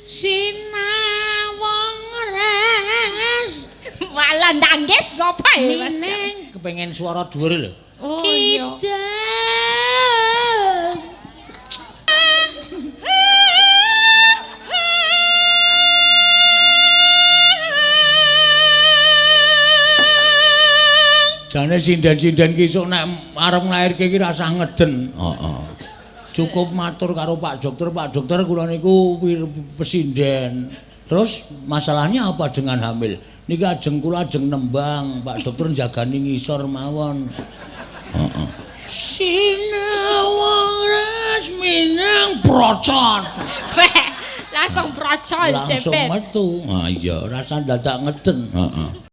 Sinawang res Walah nangis ngopo ya, Mas? Mining kepengen suara dhuwur lho. Oh iya. Kidang. Jane sinden-sinden ki esuk nek arep nglairke ki rasah ngeden. Heeh. Cukup matur karo Pak Dokter, Pak Dokter kula niku pesinden. Terus masalahnya apa dengan hamil? Niki ajeng kula ajeng nembang, Pak Dokter njagani ngisor mawon. Heeh. Sinawang resminang procot. Weh, langsung procol Langsung cepet. metu. Ha iya, rasah dadak ngeden. Heeh.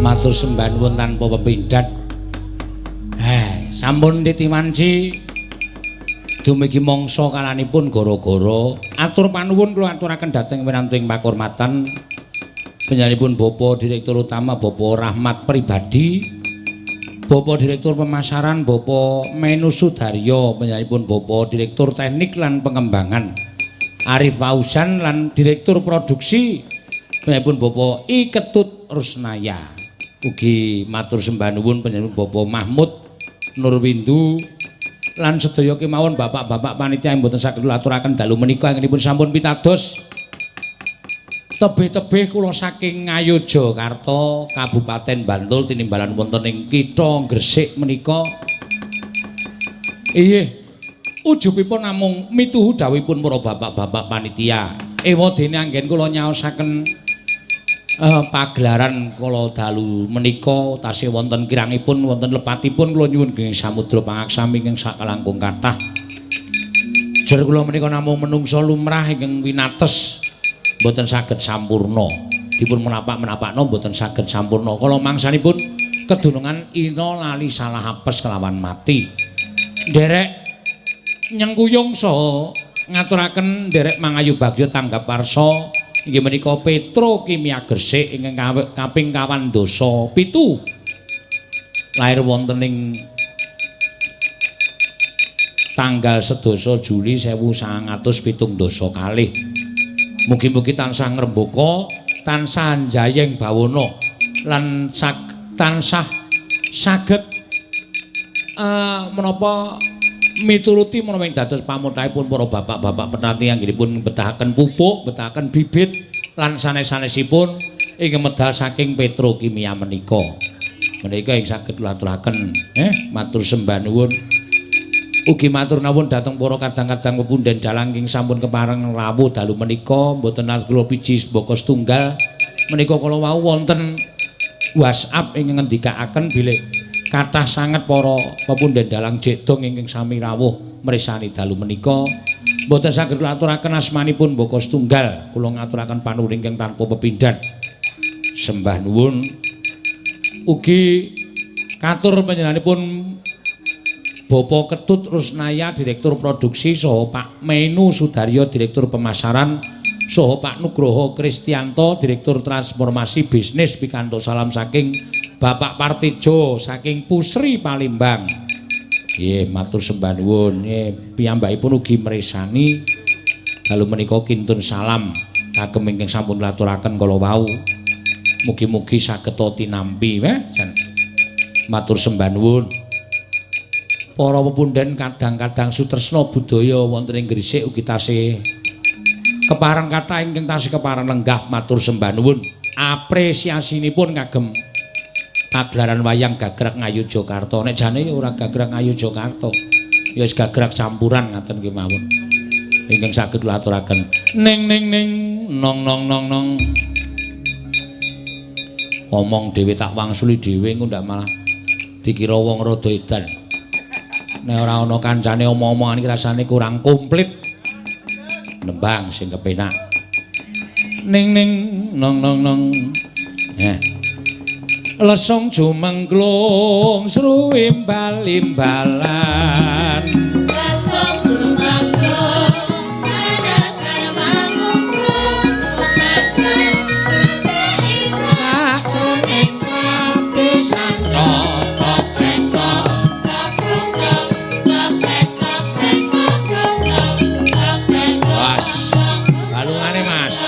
Matur sembah nuwun tanpa pepindhan. Heh, sampun titiwanci dumugi mangsa kalanipun gara-gara atur panuwun kula aturaken dhateng winantu ing pakurmatan panjenenganipun Bapak Direktur Utama Bapak Rahmat Pribadi, Bapak Direktur Pemasaran Bapak Menu Sudaryo, panjenenganipun Bapak Direktur Teknik lan Pengembangan Arif Fauzan lan Direktur Produksi panjenenganipun Bapak I Ketut Rusnaya. Ugi matur sembah nuwun panjenengan Bapak Mahmud Nurwindu lan sedaya kemawon bapak-bapak panitia ing boten saged kula aturaken dalu menika anggenipun sampun pitados tebih-tebih kula saking Ngayogyakarta Kabupaten Bantul tinimbalan wonten ing kitha Gresik menika. Inggih, ujubipun namung mituhu dawuhipun para bapak-bapak panitia. Ewadene anggen kula nyaosaken pagelaran kala dalu menika tasih wonten kirangipun wonten lepatipun kula nyuwun genging samudra pangaksami ingkang sakalangkung kathah. Jer kula menika namung menungsa lumrah ingkang winates mboten saged sampurna. Dipun menapak-menapakno mboten saged sampurna. Kala mangsanipun kedunungan ina lali salah apes kelawan mati. Nderek nyengkuyung saha ngaturaken nderek mangayu bagya tanggap warsa inggih menika Petrokimia Gresik ingkang kaping kawan dasa pitu lair wonten ing tanggal 10 Juli 1972. Mugi-mugi tansah ngrembaka, tansah njayeng bawana lan tansah saged menapa mituruti menapa ing dados pamutahipun para bapak-bapak petani anggenipun betahaken pupuk, betahaken bibit lan sanes-sanesipun ingkang medal saking Petrokimia menika. Menika ing saged kula aturaken, matur sembah nuwun. Ugi matur nuwun dhateng para kadang-kadang pepunden dalang ingkang sampun kepareng rawuh dalu menika mboten kula piji mbaka setunggal menika kala wau wonten WhatsApp ingkang ngendikaaken bilih kathah sanget para pepunden dalang jedong ingkang sami rawuh mresani dalu menika. Mboten saged kula aturaken asmanipun mbaka setunggal, kula ngaturaken panuwun ingkang tanpa pepindhan. Sembah nuwun. Ugi katur panjenenganipun Bapak Ketut Rusnaya Direktur Produksi saha Pak Menu Sudaryo Direktur Pemasaran saha Pak Nugroho Kristianto Direktur Transformasi Bisnis pikantuk salam saking Bapak Partejo saking Pusri Palembang. Nggih, matur sembah nuwun. Nggih, piyambakipun ugi mresani dalu menika kintun salam kagem ingkang sampun laturaken kala wau. Mugi-mugi saged tinampi, jan. Matur sembah nuwun. Para pepunden kadang-kadang sutresna budaya wonten ing Gresik ugi tasih kepareng kathah ingkang tasih kepareng lenggah matur sembah nuwun. Apresiasinipun kagem pagelaran wayang Gagrak Ngayogyakarta. Nek jane ora Gagrak Ngayogyakarta. Ya wis gagrak campuran ngaten ki mawon. Ingkang saged kula aturaken. Ning ning ning nong nong nong nong. Omong dhewe tak wangsuli dhewe engko ndak malah dikira wong rada edan. Nek ora ana kancane omong-omongan iki rasane kurang komplit. Nembang sing kepenak. Ning ning nong nong nong. Lesung jumengglung sruwimbal-imbalan. Lesung jumengglung manakar mangungkung kumandhang kabeh Sakjroning pradesan tok tok tek tok. Mas, balungane Mas.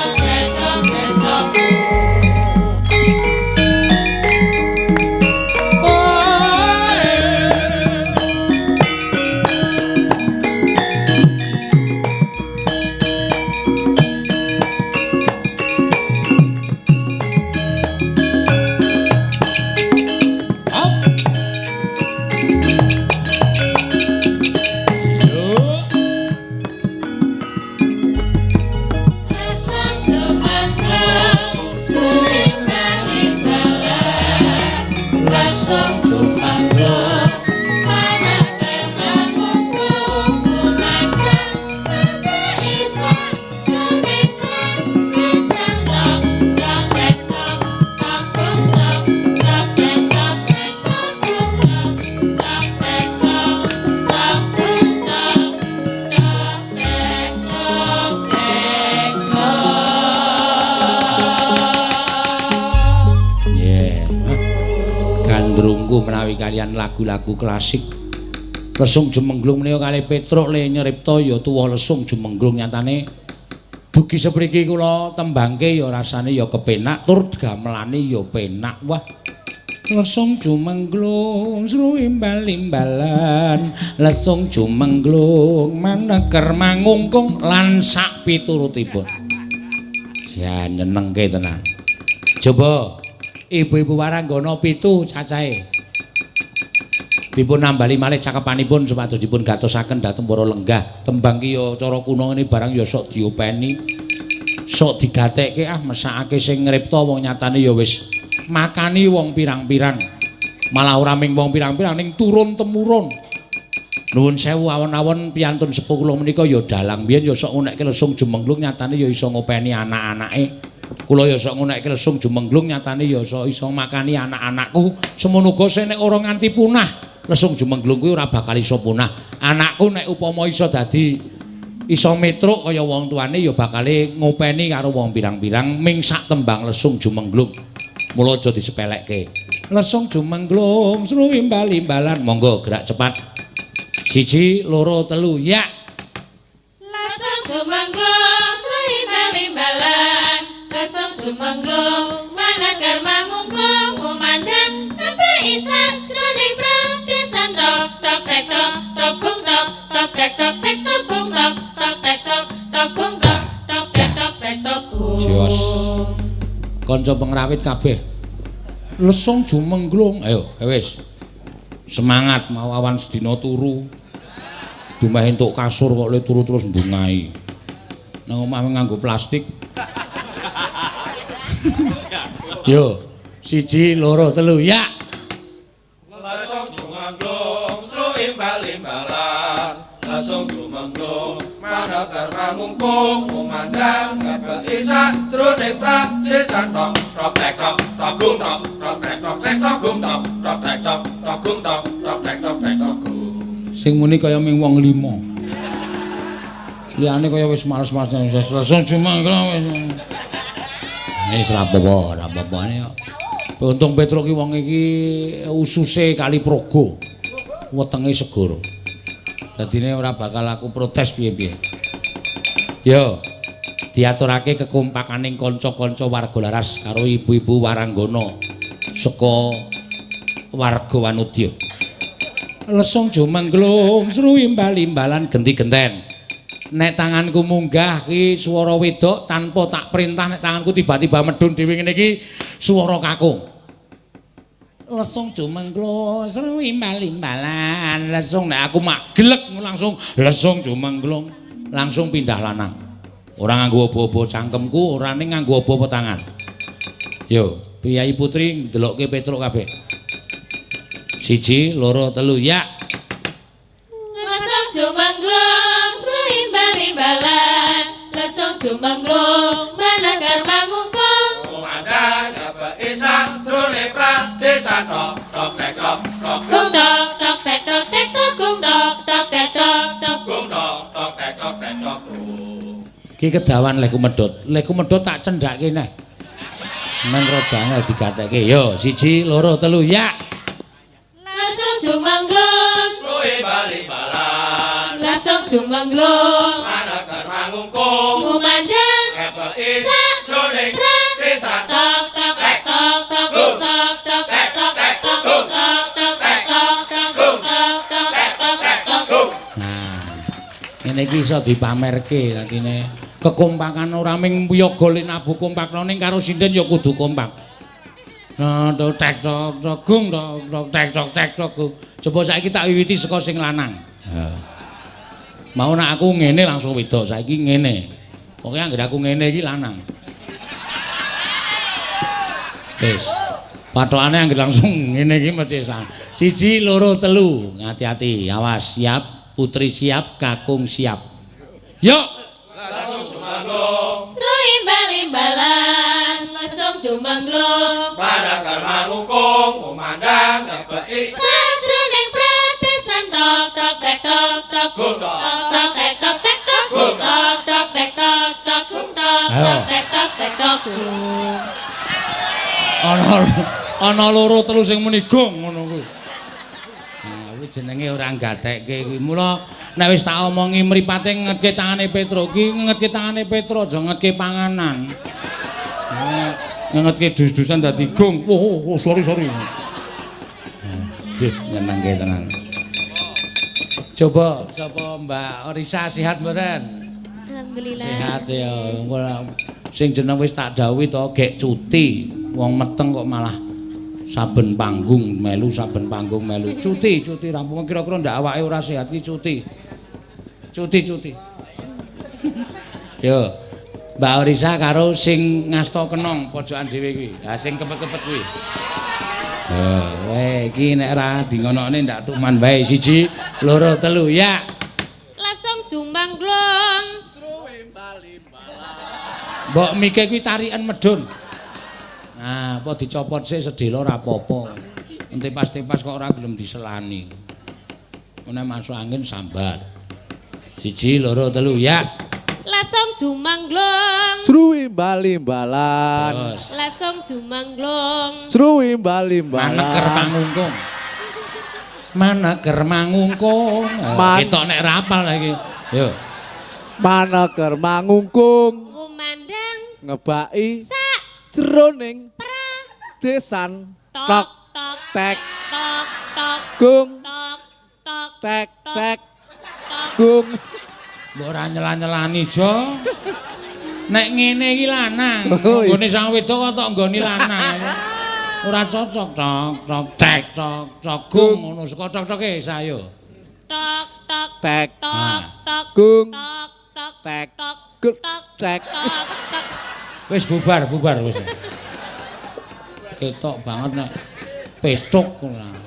Menawi kalian lagu-lagu klasik Lesung Jumengglung menika kalih Petruk le nyeripta ya tuwa Lesung Jumengglung nyatane dugi sepriki kula tembangke ya rasane ya kepenak tur gamelane ya penak. Wah, Lesung Jumengglung sruwimbal-imbalan, Lesung Jumengglung maneker mangungkung lan sak piturutipun. Jan nyenengke tenan. Coba ibu-ibu waranggana 7 cacahe. Dipun nambali malih cakepanipun supados dipun gatosaken dhateng para lenggah. Tembang ki ya cara kuna ngene barang ya sok diopeni. Sok digatekke ah mesakake sing ngripta wong nyatane ya wis makani wong pirang-pirang. Malah ora ming wong pirang-pirang ning turun temurun. Nuwun sewu awon-awon piyantun sepuh kula menika ya dalang biyen ya sok ngunekke Lesung Jumengglung nyatane ya iso ngopeni anak-anake. Kula ya sok ngunekke Lesung Jumengglung nyatane ya iso makani anak-anakku. Semono uga sing nek ora nganti punah Lesung Jumengglung kuwi ora bakal iso punah. Anakku nek upama iso dadi iso metruk kaya wong tuane ya bakale ngopeni karo wong pirang-pirang ming sak tembang Lesung Jumengglung. Mula aja disepelekke. Lesung Jumengglung sruwimbal-imbalan. Monggo gerak cepat. 1 2 3 ya. Lesung Jumengglung sruwimbal-imbalan. Lesung Jumengglung manakar mangungkung kumandhang kabeh isak jroning pradesan tok tok tek tok tok gung tok tok tek tok tek tok gung tok tok tek tok tok gung tok tok tek tok tek tok gung. Jos. Kanca pengrawit kabeh. Lesung Jumengglung. Ayo, wis. Semangat mau awan sedina turu. Dumeh entuk kasur kok le turu terus mbungai. Nang omah nganggo plastik. Yo, 1 2 3 ya. Lesung Jumengglung sruwimbal-imbalan. Lesung Jumengglung manakar mangungkung kumandhang kabeh isak jroning pradesan tok tok tek tok tok gung tok tok tek tok tek tok gung tok tok tek tok tok gung tok tok tek tok tek tok gung. Sing muni kaya ming wong 5. Liyane kaya wis males-males Lesung Jumengglung wis. Wis ra apa-apa, ora apa-apane kok. Untung Petruk ki wong iki ususe kali progo. Wetenge segara. Dadine ora bakal aku protes piye-piye. Yo, diaturake kekompakaning kanca-kanca warga laras karo ibu-ibu waranggana saka warga Wanudya. Lesung Jumengglung sruwimbal-imbalan genti-genten. Nek tanganku munggah ki swara wedok tanpa tak perintah, nek tanganku tiba-tiba medhun dhewe ngene iki swara kakung. Lesung jumengglung seru imbal-imbalan. Lesung nek aku mak glek langsung lesung jumengglung langsung pindah lanang. Ora nganggo obo-obo cangkemku, ora ning nganggo obo-obo tangan. Yo, priyayi putri ndelokke Petruk kabeh. 1 2 3 ya. Lesung jumengglung seru imbal-imbalan. Lesung jumengglung manakar mangungkung. Kumandang ngebeki sajroning pradesan tok tok tek tok tok Gung tok tok tek tok tek tok gung tok tok tek tok tok. gung tok tok tek tok tek tok gung. Ki kedawan lehku medhot. Lehku medhot tak cendhake neh. Men rada angel digatekke. Yo, 1 2 3 ya. Lesung jumengglung, Seru imbal-imbalan. lesung jumengglung Manakar mangungkung kumandang ngebeki sajroning desan tok tok tek tok tok tok tok tek tok tek tok tok tok tek tok tok tok tok tek tok tek tok. gung. Nah, ngene iki iso dipamerke dadine kekompakan ora ming wiyaga lek nabuh kompak ning karo sinden ya kudu kompak. Nah, tok tek tok tok gung tok tok tek tok tek tok gung. Coba saiki tak wiwiti saka sing lanang. Ha. Mau nak aku ngene langsung wedok, saiki ngene. Pokoke anggere aku ngene iki lanang. Wis. Pathokane anggere langsung ngene iki mesti wis lanang. 1 2 3, hati-hati, awas, siap, putri siap, kakung siap. Yuk. Lesung jumengglung Seru imbal-imbalan, lesung jumengglung manakar mangungkung kumandang ngebeki sajroning pradesan tok tok tek tok tok gung tok tok tok tek tok tek tok gung tok tok tek tok tok gung tok tok tek tok tek tok gung. Ana loro telu sing muni gong ngono kuwi. Nah, kuwi jenenge ora gatekke kuwi. Mula nek wis tak omongi mripate ngetke tangane Petruk ki ngetke tangane Petruk aja ngetke panganan. Ngetke dus-dusan dadi gong. Oh, sorry sorry. Nggih, nyenengke tenan. Coba sapa Mbak Orisa sehat mboten? Alhamdulillah. Sehat ya. Engko sing jeneng wis tak dawuhi to gek cuti. Wong meteng kok malah saben panggung melu, saben panggung melu. Cuti, cuti rampung kira-kira ndak awake ora sehat ki cuti. Cuti, cuti. Yo. Mbak Orisa karo sing ngasta kenong pojokan dhewe kuwi. Ha sing kepet-kepet kuwi. Weh iki nek ora di ngonokne ndak tuman wae. 1 2 3 ya. Langsung jumangglong. Mbok mike kuwi tarikan medhun. Nah, apa dicopot sik sedhela ora apa-apa. Ente pas-pas kok ora gelem diselani. Nek masuk angin sambat. 1 2 3 ya. Langsung jumangglong. Sruwi bali-balan. Terus. Langsung jumangglong. Sruwi bali-balan. Maneker mangungkung. Maneker mangungkung. Ketok nek rapal iki. Yo. Maneker mangungkung. Ngumandang ngebaki sak jroning desan tok tok tek tok tok gung tok tok tek tek tok. gung. Mbok ora nyela-nyelani, Jo. Nek ngene iki lanang, Oh, iya. nggone sang wedok kok tok nggoni lanang. Ora cocok tok tok tek tok tok gung ngono saka tok toke sayo. Tok tok tek tok tok gung tok tok tek tok gung tok tek. tok tok. Wis bubar, bubar wis. Ketok banget nek petuk ngono.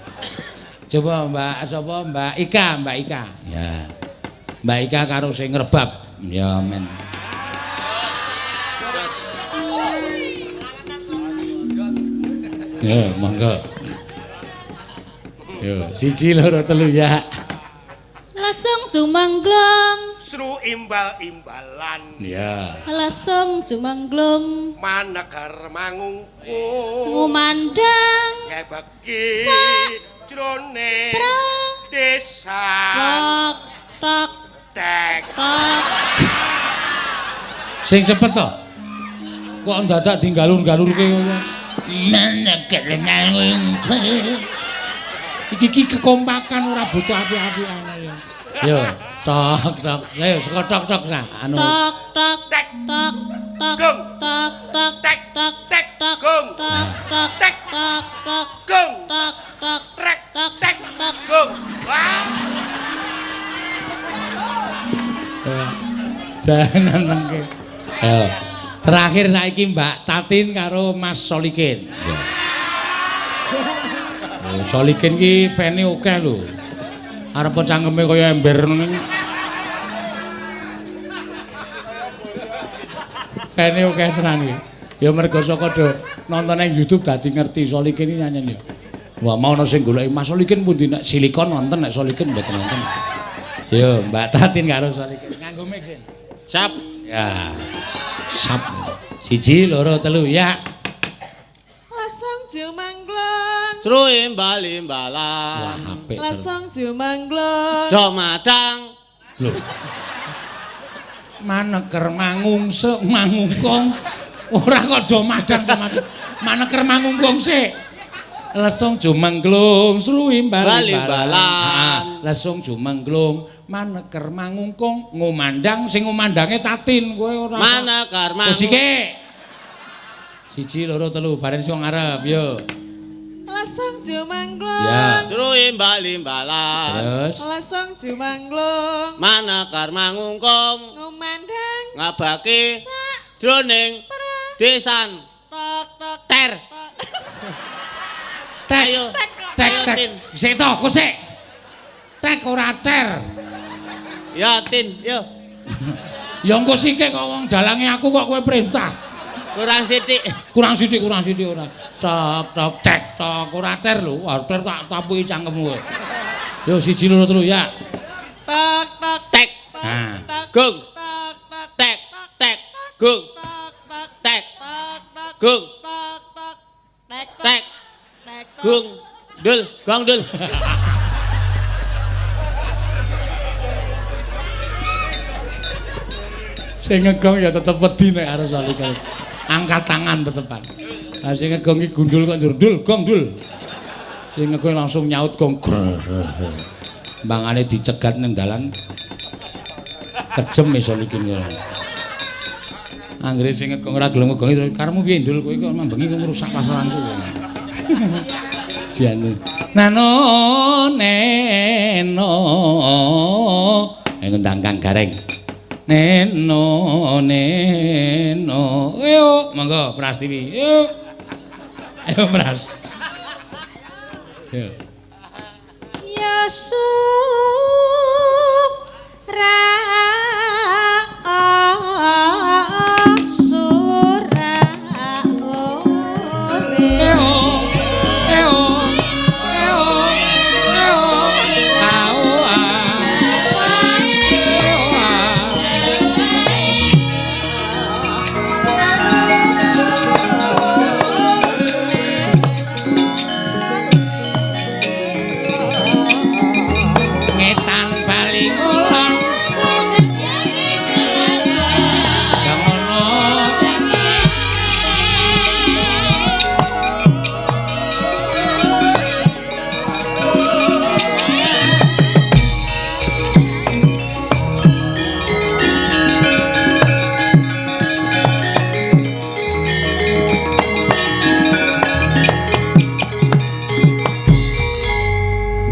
Coba Mbak sapa Mbak Ika, Mbak Ika. Ya. Mbak Ika karo sing ngrebab. Ya men. Ya, monggo. Yo, 1 2 3 ya. Langsung jumangglong. Sru imbal-imbalan. Ya. Langsung jumangglong. Maneker mangungkung. Ngumandang Ngebeki jroning desa tok tok tek tok. Sing cepet to. Kok ndadak digalur-galurke kaya. Maneker mangungkung. Iki iki kekompakan ora butuh api-apian ya. Yo, tok tok. Ayo saka tok tok sa. Anu. Tok tok tek tok tok Gung. tok tok Tek. tok Tek. tok Gung. tok tok Tek. tok tok gung tok Jangan nengke. Ayo. Terakhir saiki Mbak Tatin karo Mas Solikin. Ya. Oh, Solikin ki fane akeh lho. Arep cangkeme kaya ember ngono. Fane akeh tenan iki. Ya mergo saka do nonton nang YouTube dadi ngerti Solikin iki nyanyi ya. Wah, mau ana sing goleki Mas Solikin pundi nek silikon wonten nek Solikin mboten wonten. Yo, Mbak Tatin karo Solikin nganggo mic sin. Sap. Ya. Sap. 1 2 3 ya. Langsung jumangglong. Sru imbal-imbalan. Wah, apik. Langsung jumangglong. Do madang. Lho. Maneker mangungse mangungkung. Ora kok do madang madang. Maneker mangungkung sik. Lesung jumengglung sru imbal-imbalan. Lesung jumengglung maneker mangungkung ngumandang sing ngumandange Tatin kowe ora. Maneker mangungkung. Musike. 1 2 3 bareng sing ngarep yo. Lesung jumangglung. Ya. Sru imbal-imbalan. Terus Lesung jumangglung maneker mangungkung ngumandang ngabaki sak jroning desan tok tok ter. Tek Ayo. tek tek. Sik to, kok sik. Tek ora ter. Ya Tin, yo. Ya engko sithik kok wong dalange aku kok kowe perintah. Kurang sithik. Kurang sithik, kurang sithik ora. Tok tok tek tok ora ter lho. Ora ter tak tapuki cangkemmu kowe. Yo 1 2 3 ya. Tok tok tek. Nah. Gung. Tok tok tek tek gung. Tok tok tek tok tok gung. Tok tok tek tek gung. Dul, gong dul. Sing ngegong ya tetep wedi nek karo Solikin. Angkat tangan tetepan. Lah sing ngegong iki gundul kok njur dul, gong dul. Sing ngegong langsung nyaut gong. Mbangane dicegat ning dalan. Kejem e Solikin kowe. Anggere sing ngegong ora gelem ngegongi karepmu piye ndul kowe kok mambengi kok ngrusak pasaranku kowe. Jane. Nano neno ngundang Kang Gareng. Neno neno. Ayo monggo Prastiwi. Ayo. Ayo Pras. Ayo. Ya suk ra sura ore. Eo eo eo eo ao a. Eo a. Ngetan bali kulon jangono.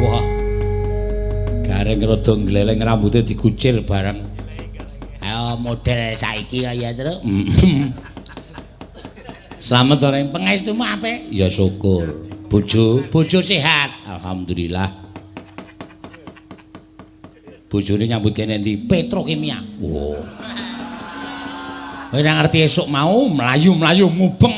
Wah. Gareng rada ngleleng rambute dikucir bareng. Ayo model saiki kaya terus. Slamet ora pengestumu apik? Ya syukur. Bojo, bojo sehat. Alhamdulillah. Bojone nyambut kene ndi? Petrokimia. Wah. Kowe ora ngerti esuk mau mlayu-mlayu mubeng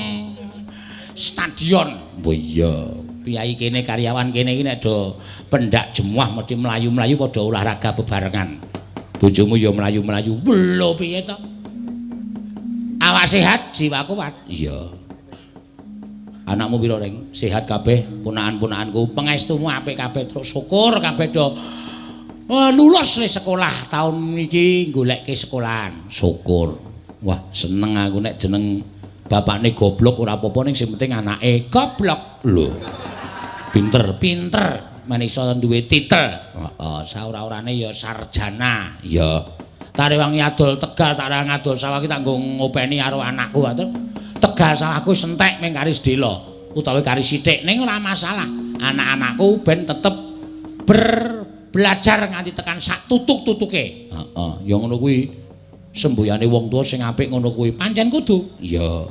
stadion. Oh iya. Piyai kene karyawan kene iki nek do pendak jemuah mesti mlayu-mlayu padha olahraga bebarengan. Bojomu ya mlayu-mlayu. Lho piye to? Awak sehat, jiwa kuat. Iya. Anakmu pira, Reng? Sehat kabeh, ponakan-ponakanku. Pengestumu apik kabeh, terus syukur kabeh do lulus le sekolah tahun iki golekke sekolahan. Syukur. Wah, seneng aku nek jeneng bapakne goblok ora apa-apa ning sing penting anake goblok. Lho. Pinter, pinter. Men iso duwe titel. Heeh, saora-orane ya sarjana. Ya. Tarewangi adol Tegal, tak rewangi adol sawah iki tak nggo ngopeni karo anakku atur. Tegal sawahku sentek ming kari sedhela utawa kari sithik ning ora masalah. Anak-anakku ben tetep Belajar nganti tekan sak tutuk-tutuke. Heeh, ya ngono kuwi. Semboyane wong tuwa sing apik ngono kuwi. Pancen kudu. Iya.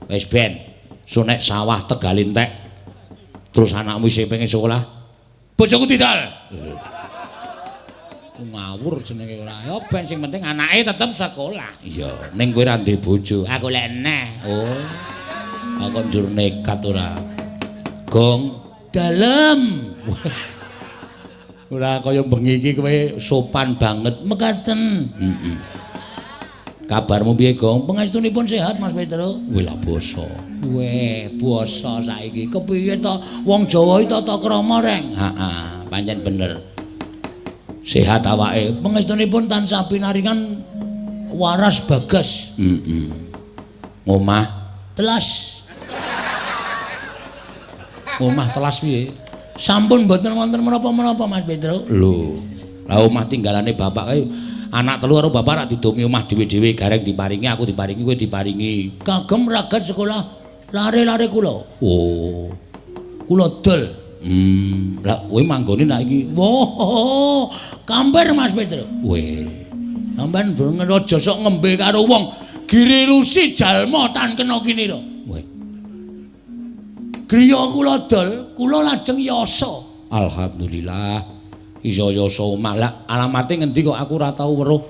Wis ben. Sunek sawah Tegal entek. Terus anakmu isih pengen sekolah. Bojoku didol. Ngawur jenenge ora. Ya ben sing penting anake tetep sekolah. Iya, ning kowe ora ndek bojo. Aku lek neh. Oh. Aku njur nekat ora. Gong dalem. Ora kaya bengi iki kowe sopan banget. Mekaten. Heeh. Kabarmu piye, Gong? Pangestunipun sehat, Mas Petro. Wih lah basa. Weh, basa saiki. Kepiye to wong Jawa iki tata krama, Reng? Heeh, pancen bener. Sehat awake. Pangestunipun tansah pinaringan waras bagas. Heeh. Omah telas. Omah telas piye? Sampun mboten wonten menapa-menapa, Mas Petro. Lho, lah omah tinggalane bapak kae anak telu karo bapak rak didomi omah dhewe-dhewe, gareng diparingi, aku diparingi, kowe diparingi. Kagem ragat sekolah lare-lare kula. Oh. Kula dol. Lah kowe manggone nek iki. Wah, kamper Mas Petro. Weh. Sampeyan aja sok ngembe karo wong. Giri lusi jalma tan kena kinira. Weh. Griya kula dol, kula lajeng yasa. Alhamdulillah. Iso yasa omah. Lah alamate ngendi kok aku ora tau weruh.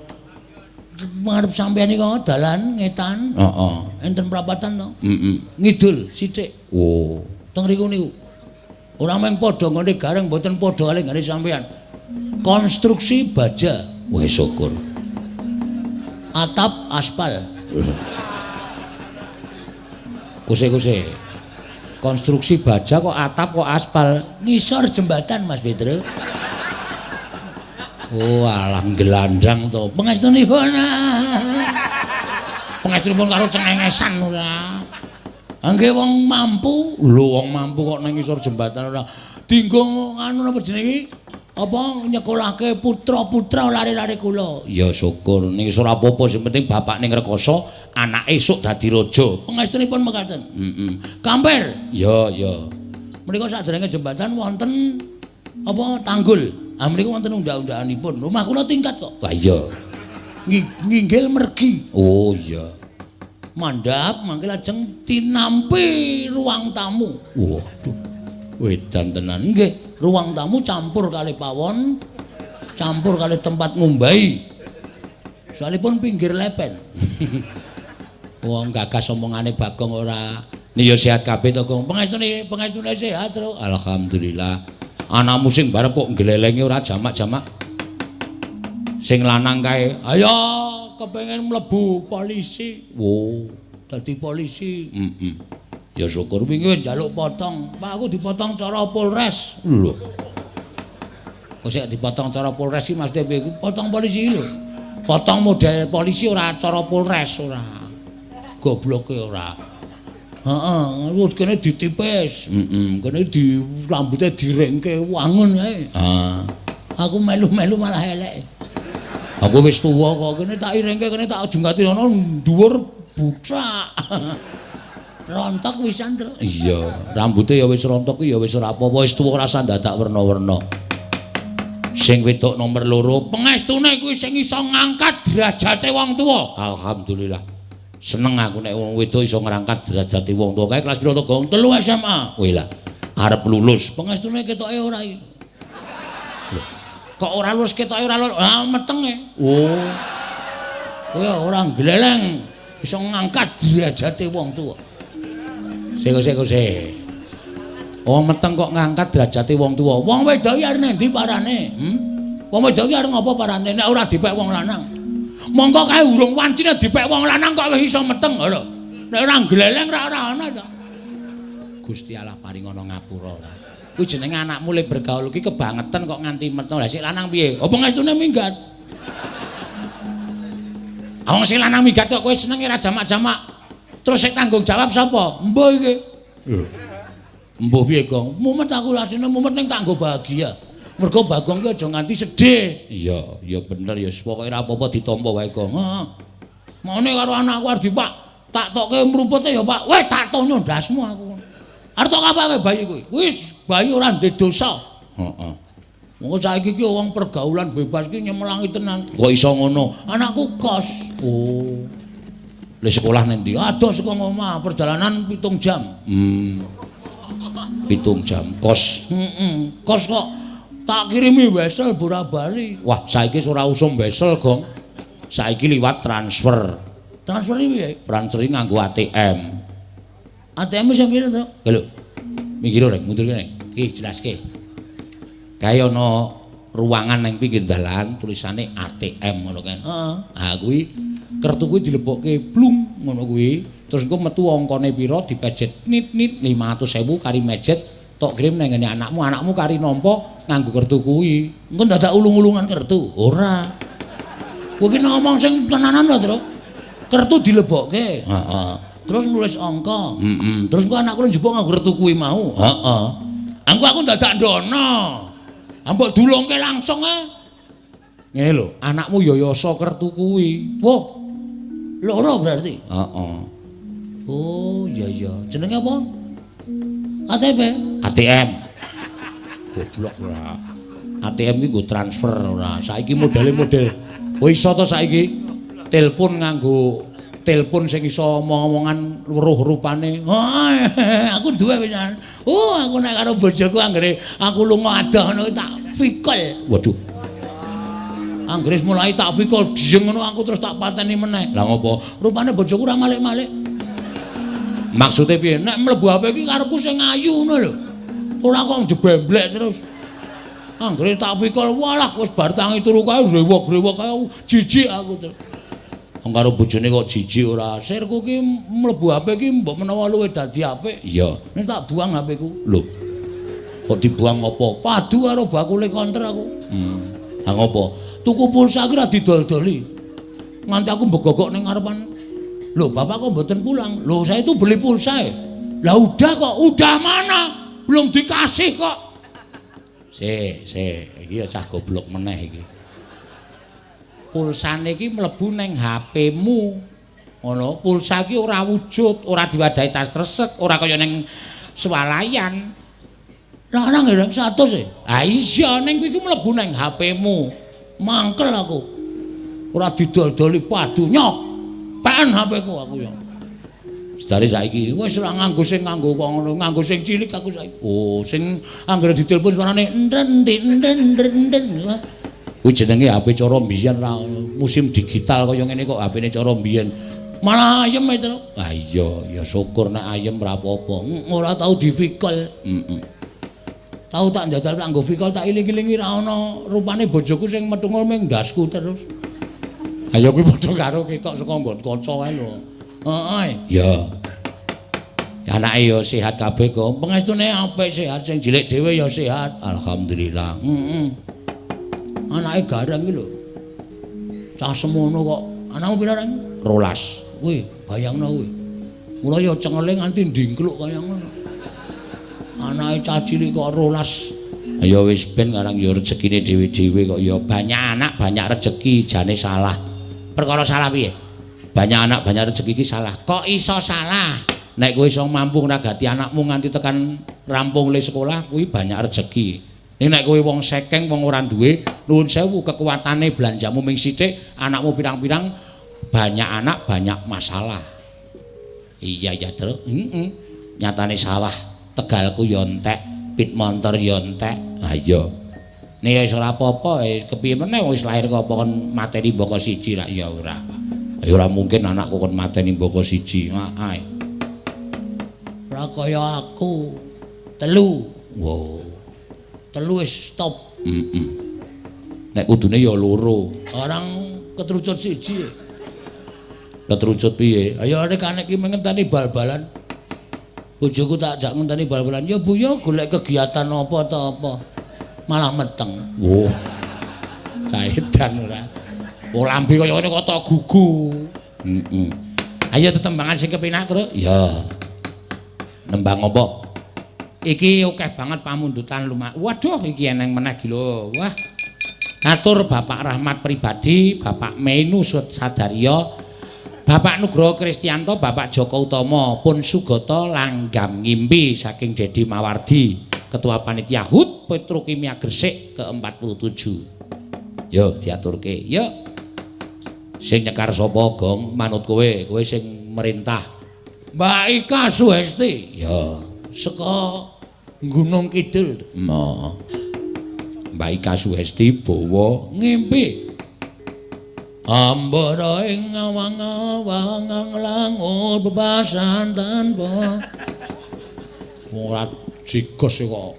Ngarep sampeyan iki kok dalan ngetan. Heeh. Enten prapatan to? Heeh. Ngidul sithik. Oh, teng riku niku. Ora mung padha nggone gareng mboten padha kali nggone sampeyan. Konstruksi baja. Wah syukur. Atap aspal. Kuse-kuse. Konstruksi baja kok atap kok aspal. Ngisor jembatan Mas Petro. Oh alah gelandang to. Pangestunipun. Pangestunipun karo cengengesan ora. Nggih wong mampu. Lho wong mampu kok nang ngisor jembatan ora. Dinggo anu napa jenenge iki? Apa nyekolahke putra-putra lare-lare kula. Ya syukur ning ngisor apa-apa sing penting bapakne ngrekoso, anake esuk dadi raja. Pangestunipun mekaten. Heeh. Kamper. Ya ya. Menika saderenge jembatan wonten apa tanggul. Ah menika wonten undhak-undhakanipun. Omah kula tingkat kok. Lah iya. Nginggil mergi. Oh iya. Mandhap mangke lajeng tinampi ruang tamu. Waduh. Wedan tenan nggih. Ruang tamu campur kali pawon, campur kali tempat ngumbahi. Soalipun pinggir lepen. Wong gagas omongane Bagong ora. Ni ya sehat kabeh to, Gong. Pangestune, pangestune sehat, Tru. Alhamdulillah. Anakmu sing barep kok ngglelenge ora jamak-jamak. Sing lanang kae, ayo kepengin mlebu polisi. Wo, dadi polisi. Heeh. Ya syukur wingi njaluk potong. Pak aku dipotong cara Polres. Lho. Kok sik dipotong cara Polres iki Mas piye? Potong polisi iki lho. Potong model polisi ora cara Polres ora. Gobloke ora. Heeh, kene ditipis. Heeh, kene di rambute diringke wangun kae. Ah. Aku melu-melu malah elek. Aku wis tuwa kok kene tak iringke kene tak junggati ana dhuwur bucak. Rontok wisan, Tru. Iya, rambute ya wis rontok ya wis ora apa-apa, wis tuwa rasa dadak werna-werna. Sing wedok nomor 2, pengestune kuwi sing iso ngangkat derajate wong tuwa. Alhamdulillah. Seneng aku nek wong wedok iso ngrangkat derajate wong tuwa. Kae kelas piro to, Gong? 3 SMA. Wih lah, arep lulus. Pengestune ketoke ora iki. Lho, kok ora lulus ketoke ora lulus? Ah, metenge. Oh. Kowe ora gleleng iso ngangkat derajate wong tuwa. Sik. Wong meteng kok ngangkat derajate wong tuwa. Wong wedok iki arep endi parane? Wong wedok iki arep ngopo parane nek ora dipek wong lanang? Mongko kae urung wancine dipek wong lanang kok wis iso meteng lho. Nek ora gleleng ora ana to. Gusti Allah paringana ngapura ora. Kuwi jenenge anakmu le bergaul iki kebangetan kok nganti meteng. Lah sik lanang piye? Apa ngestune minggat? Wong sing lanang minggat kok kowe senenge ora jamak-jamak. Terus sing tanggung jawab sapa? Mbuh iki. Lho. Mbuh piye, Gong? Mumet aku rasane mumet ning tak nggo bahagia. Mergo Bagong ki aja nganti sedih. Iya, ya bener ya pokoke ora apa-apa ditampa wae, Gong. Heeh. Maune karo anakku arep Pak, tak tokke mrupute ya, Pak. Weh, tak tonyo ndasmu aku. Arep tok apake bayi kuwi? Wis bayi ora ndek dosa. Heeh. Monggo saiki ki wong pergaulan bebas ki nyemelangi tenan. Kok iso ngono? Anakku kos. Oh. Le sekolah ning ndi? Adoh saka omah, perjalanan 7 jam. 7 jam kos. Heeh. Kos kok tak kirimi wesel bola-bali. Wah, saiki ora usum wesel, Gong. Saiki liwat transfer. Transfer iki piye? Transfer iki nganggo ATM. ATM sing piro to? Lho. Minggir rek, mundur kene. Iki jelaske. Kae ana ruangan nang pinggir dalan tulisane ATM ngono kae. Heeh. Ha kuwi kertu kuwi dilebokke blung ngono kuwi. Terus engko metu angkane pira dipejet nit-nit 500.000 kari mejet tok kirim nang ngene anakmu, anakmu kari nampa nganggo kertu kuwi. Engko dadak ulung-ulungan kertu. Ora. Kowe iki ngomong sing tenanan lho, Tru. Kertu dilebokke. Heeh. Terus nulis angka. Heeh. Terus engko anakku njupuk nganggo kertu kuwi mau. Heeh. Engko aku dadak ndono. Mbok dulungke langsung ae. Ngene lho, anakmu ya yasa kertu kuwi. Wah. Loro berarti. Heeh. Oh, iya iya. Jenenge apa? ATP. ATM. Goblok ora. ATM iki nggo transfer ora. Saiki modele model. Kowe iso to saiki telepon nganggo telepon sing iso omong-omongan weruh rupane. Oh, aku duwe pisan. Oh, aku nek karo bojoku anggere aku lunga adoh ngono tak fikol. Waduh. Anggere mulai tak fikol diyeng ngono aku terus tak pateni meneh. Lah ngopo? Rupane bojoku ora malik-malik. Maksude piye? Nek mlebu HP iki karepku sing ayu ngono lho. Ora kok njebemblek terus. Anggere tak fikol walah wis bar tangi turu kae rewok-rewok kae jijik aku terus. Wong karo bojone kok jijik ora. Sirku ki mlebu HP ki mbok menawa luwih dadi apik. Iya. Nek tak buang HP-ku. Lho. Kok dibuang apa? Padu karo bakule konter aku. Ha ngopo? Tuku pulsa ki ora didol-doli. Nganti aku mbegogok ning ngarepan. Lho, bapak kok mboten pulang? Lho, saya itu beli pulsa e. Lah udah kok, udah mana? Belum dikasih kok. Sik, sik, iki ya cah goblok meneh iki. Pulsane iki mlebu nang HP-mu. Ngono, pulsa iki ora wujud, ora diwadahi tas kresek, ora kaya ning swalayan. Lah ana nggih 100 e. Ha iya, ning kuwi iki mlebu nang HP-mu. Mangkel aku. Ora didol-doli padu nyok. Peken HP-ku aku ya. Sedare saiki wis ora nganggo sing nganggo kok ngono, nganggo sing cilik aku saiki. Oh, sing anggere ditelepon suarane enden enden enden. Kuwi jenenge HP cara mbiyen ra musim digital kaya ngene kok HP-ne cara mbiyen. Malah ayem e, Tru. Ah iya, ya syukur nek ayem ora apa-apa. Ora tau difikol. Heeh. Tau tak njajal tak nggo fikol tak iling-ilingi ra ana rupane bojoku sing metungul ming ndasku terus. Ayo kuwi padha karo ketok saka nggon kaca kae lho. Heeh. Ya. Anake ya sehat kabeh kok. Pengestune apik sehat sing cilik dhewe ya sehat. Alhamdulillah. Heeh. Anake gareng iki lho. Cah semono kok. Anakmu pira, Reng? 12. Kuwi bayangno kuwi. Mula ya cengele nganti ndingkluk kaya ngono. Anake cah cilik kok 12. Ya wis ben karang ya rezekine dhewe-dhewe kok ya banyak anak banyak rezeki jane salah. Perkara salah piye? Banyak anak banyak rezeki iki salah. Kok iso salah? Nek kowe iso mampu ngragati anakmu nganti tekan rampung le sekolah kuwi banyak rezeki. Ning nek kowe wong sekeng wong ora duwe, nuwun sewu kekuatane belanjamu ming sithik, anakmu pirang-pirang, banyak anak banyak masalah. Iya ya, Tru. Heeh. Nyatane sawah Tegalku ya entek, pit montor ya entek. Ha iya. Nek ya wis ora apa-apa, kepiye meneh wis lahir kok apa kon mateni mbaka siji rak ya ora. Ya ora mungkin anakku kon mateni mbaka siji. Heeh. Ora kaya aku. 3. Wow. 3 wis stop. Heeh. Nek kudune ya 2. Orang ketrucut siji. Ketrucut piye? Ayo nek anek iki ngenteni bal-balan. Bojoku tak jak ngenteni bal-balan. Ya Bu ya golek kegiatan apa ta apa. Malah meteng. Wah. Caedan ora. Oh lambe kaya ngene kok tok gugu. Heeh. Ayo tetembangan sing kepenak, Tru. Ya. Nembang apa? Iki akeh banget pamundutan lumak. Waduh, iki eneng meneh iki lho. Wah. Katur Bapak Rahmat pribadi, Bapak Menu Sadarya, Bapak Nugroho Kristianto, Bapak Joko Utomo, pun sugata langgam ngimpi saking Dedi Mawardi. Ketua Panitia HUT Petrokimia Gresik ke-47. Yo diaturke. Yo. Sing nyekar sapa, Gong? Manut kowe, kowe sing merintah. Mbak Ika Suhesti. Ya, saka Gunung Kidul. Heeh. Mbak Ika Suhesti bawa ngimpi. Ambara ing awang-awang langur bebasan tanpa ora jigos kok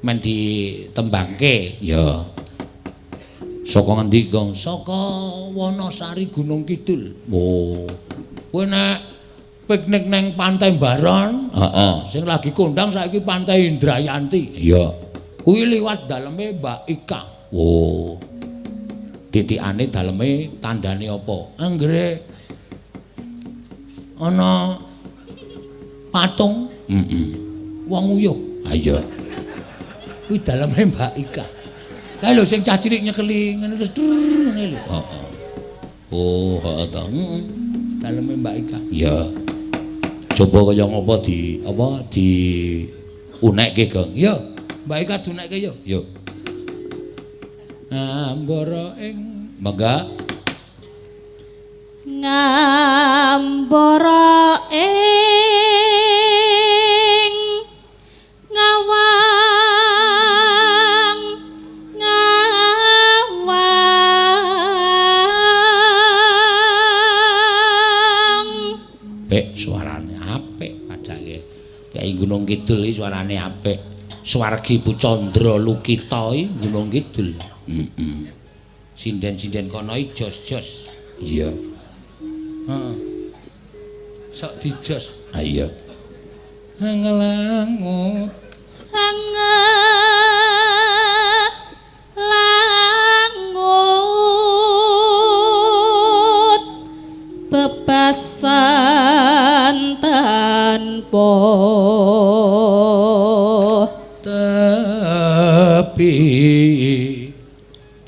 men ditembangke. Ya. Saka ngendi, Gong? Saka Wonosari Gunung Kidul. Oh. Kowe nek piknik nang Pantai Baron, heeh, sing lagi kondang saiki Pantai Indrayanti. Iya. Kuwi liwat daleme Mbak Ika. Oh. Titikane daleme tandane apa? Anggere ana patung, heeh. Wong uyuh. Ha iya. Kuwi daleme Mbak Ika. Kae lho sing cah cilik nyekeli ngene terus ngene lho. Heeh. Oh, heeh ta. Heeh. Daleme Mbak Ika. Iya. Coba kaya ngopo di apa di unekke, Gong. Yo, Mbak Ika diunekke yo. Yo. Ngambara ing mangga ngambara ing ngawang ngawang. Apik suarane, apik pajake. Kyai Gunung Kidul iki suarane apik. Swargi Ibu Candra Lukita iki Gunung Kidul. Heeh. Sinden-sinden kono iki jos-jos. Iya. Heeh. Sok dijos. Ha iya. Ngelangut. Langut bebasan tanpa tepi.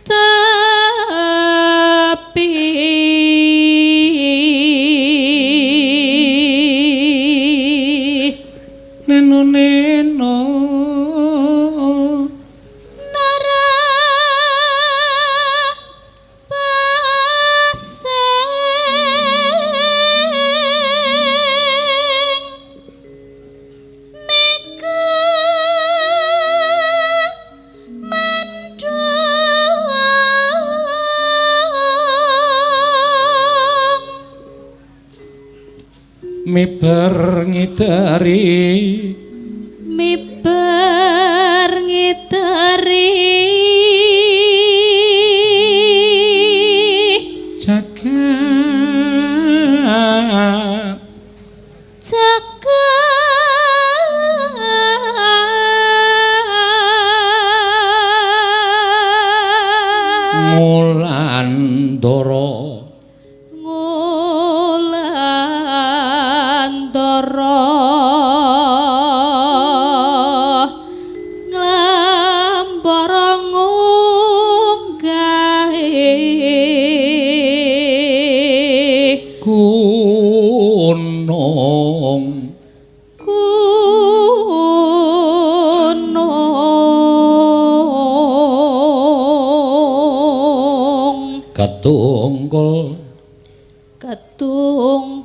Tepi. Neno neno nara paseng mega mendung miber ngidari miber ngidari jagat jagat ngulandara ngulandara nglambara ngunggahe gunung gunung ketungkul ketungkul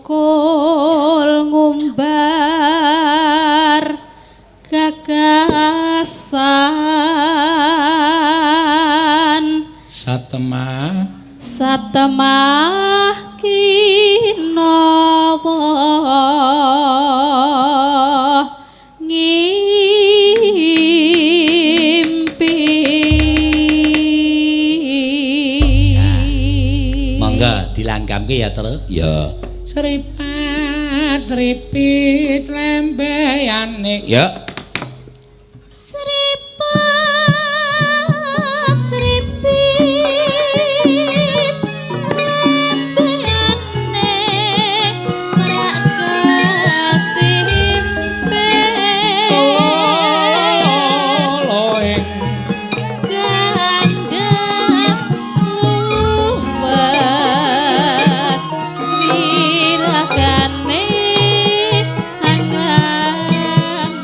ngumbar gagasan satemah satemah kinawa ngimpi. Mangga dilanggamke ya, Tru. Ya. Sripat sripit lembeyane. Ya. Sripat sripit lembeyane prak kasimpe Tolo ing gandas luwes wiragane anglang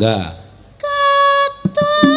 Mangga. Katon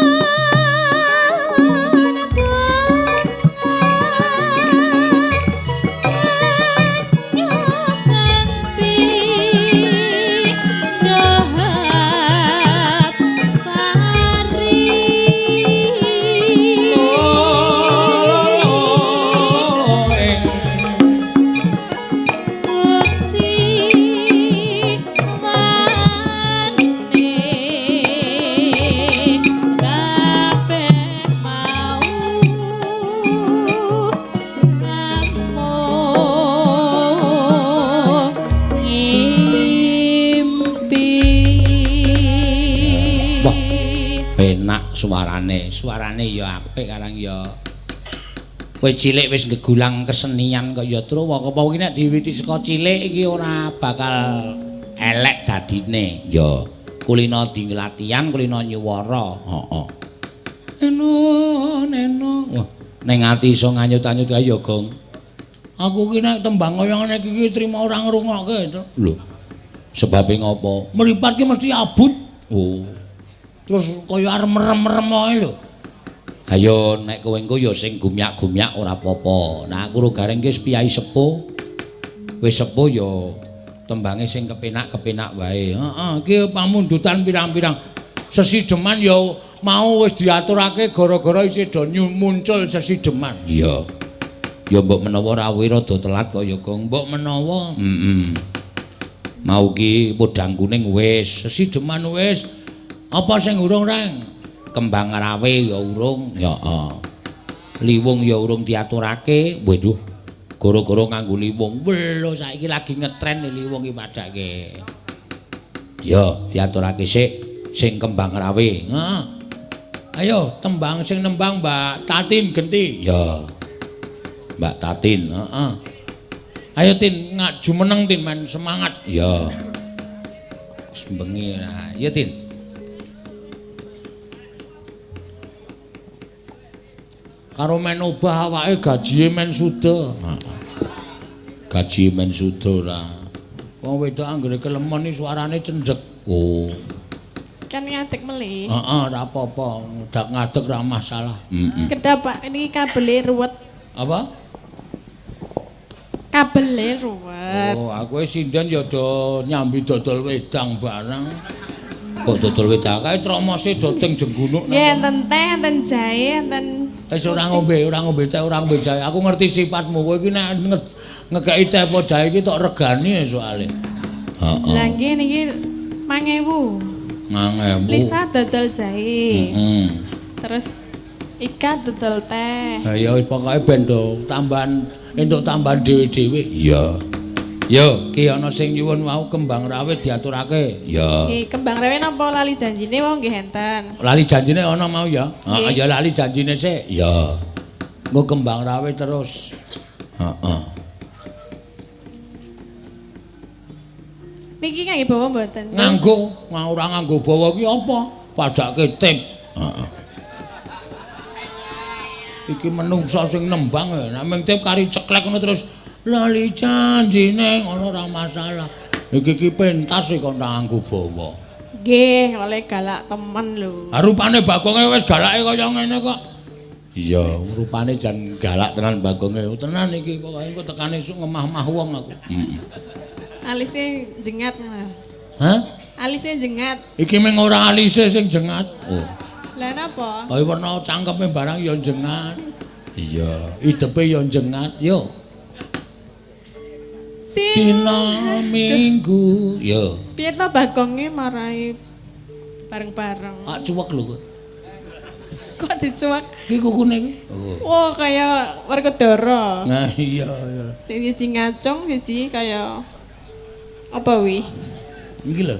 Suarane, suarane ya apik karang ya. Kowe cilik wis ngegulang kesenian kok ya Tru. Apa kuwi nek diwiwiti saka cilik iki ora bakal elek dadine. Ya, kulino latihan, kulino nyuwara. Heeh. Eno, eno. Wah, ning ati iso nganyut-anyut kae ya, Gong. Aku ki nek tembang kaya ngene iki trima ora ngrungokke. Lho. Sebabe ngopo? Mripat ki mesti abut. Oh. Terus kaya arep merem-merem ae lho. Ayo nek kowe engko ya sing gumyak-gumyak ora apa-apa. Nah aku ro gareng ki wis piyai sepuh. Wis sepuh ya tembange sing kepenak-kepenak wae. Heeh, iki pamundutan pirang-pirang. Sesideman ya mau wis diaturake gara-gara isih do muncul sesideman. Iya. Ya mbok menawa rawuhe rada telat kaya Gong. Mbok menawa. Heeh. Mau ki podang kuning wis, sesideman wis. Apa sing urung, Reng? Kembang rawe ya urung. Ya heeh. Liwung ya urung diaturake. Waduh. Gara-gara nganggo liwung. Lho saiki lagi ngetren liwung iki padake. Ya, diaturake sik sing kembang rawe. Heeh. Ayo tembang sing nembang Mbak Tatin genti. Ya. Mbak Tatin, heeh. Ayo Tin, jumeneng Tin men semangat. Ya. Wis bengi. Nah, ya Tin. Karo men obah awake gajie men suda. Gaji men suda ora. Wong wedok anggere kelemon iki suarane cendhek. Oh. Kan ngadeg melih. Heeh, ora apa-apa. Ndak ngadeg ora masalah. Heeh. Sekedap Pak, ini kabele ruwet. Apa? Kabele ruwet. Oh, aku sinden ya do nyambi dodol wedang barang. Kok dodol wedang kae tromose do teng jenggunuk. Nggih, enten teh, enten jahe, enten. Wis ora ngombe teh, ora ngombe jahe. Aku ngerti sifatmu. Kowe iki nek ngekeki teh apa jahe iki tok regani soalé. Heeh. Lah nggih niki 5.000. 5.000. Lisa dodol jahe. Heeh. Terus Ika dodol teh. Ha ya wis pokoke ben do tambahan entuk tambahan dhewe-dhewe. Iya. Yo, ki ana sing nyuwun wau kembang rawe diaturake. Ya. Nggih, kembang rawe napa lali janjine wau nggih enten. Lali janjine ana mau ya? Heeh, ya lali janjine sik. Ya. Engko kembang rawe terus. Heeh. Niki kangge bawa mboten? Nganggo, ora nganggo bawa ki apa? Padake tip. Heeh. Iki menungsa sing nembang nek ming tip kari ceklek ngono terus lali janjine ngono ora masalah. Iki ki pentas kok nganggo bawa. Nggih, oleh galak temen lho. Ha rupane Bagonge wis galake kaya ngene kok. Iya, rupane jan galak tenan Bagonge. Tenan iki pokoke engko tekane esuk ngemah-mah wong aku. Heeh. Alise jengat. Hah? Alise jengat. Iki mung ora alise sing jengat. Oh. Lah napa? Kaya werna cangkeme barang ya jengat. Iya, idepe ya jengat. Yo. Dina Minggu. Yo. Piye to Bagonge marai bareng-bareng. Pak cuwek lho kok. Kok dicuwek? Iki kukune iki. Oh. Wah, kaya Werkudara. Nah iya, iya. Siji ngacung, siji kaya apa wi? Iki lho.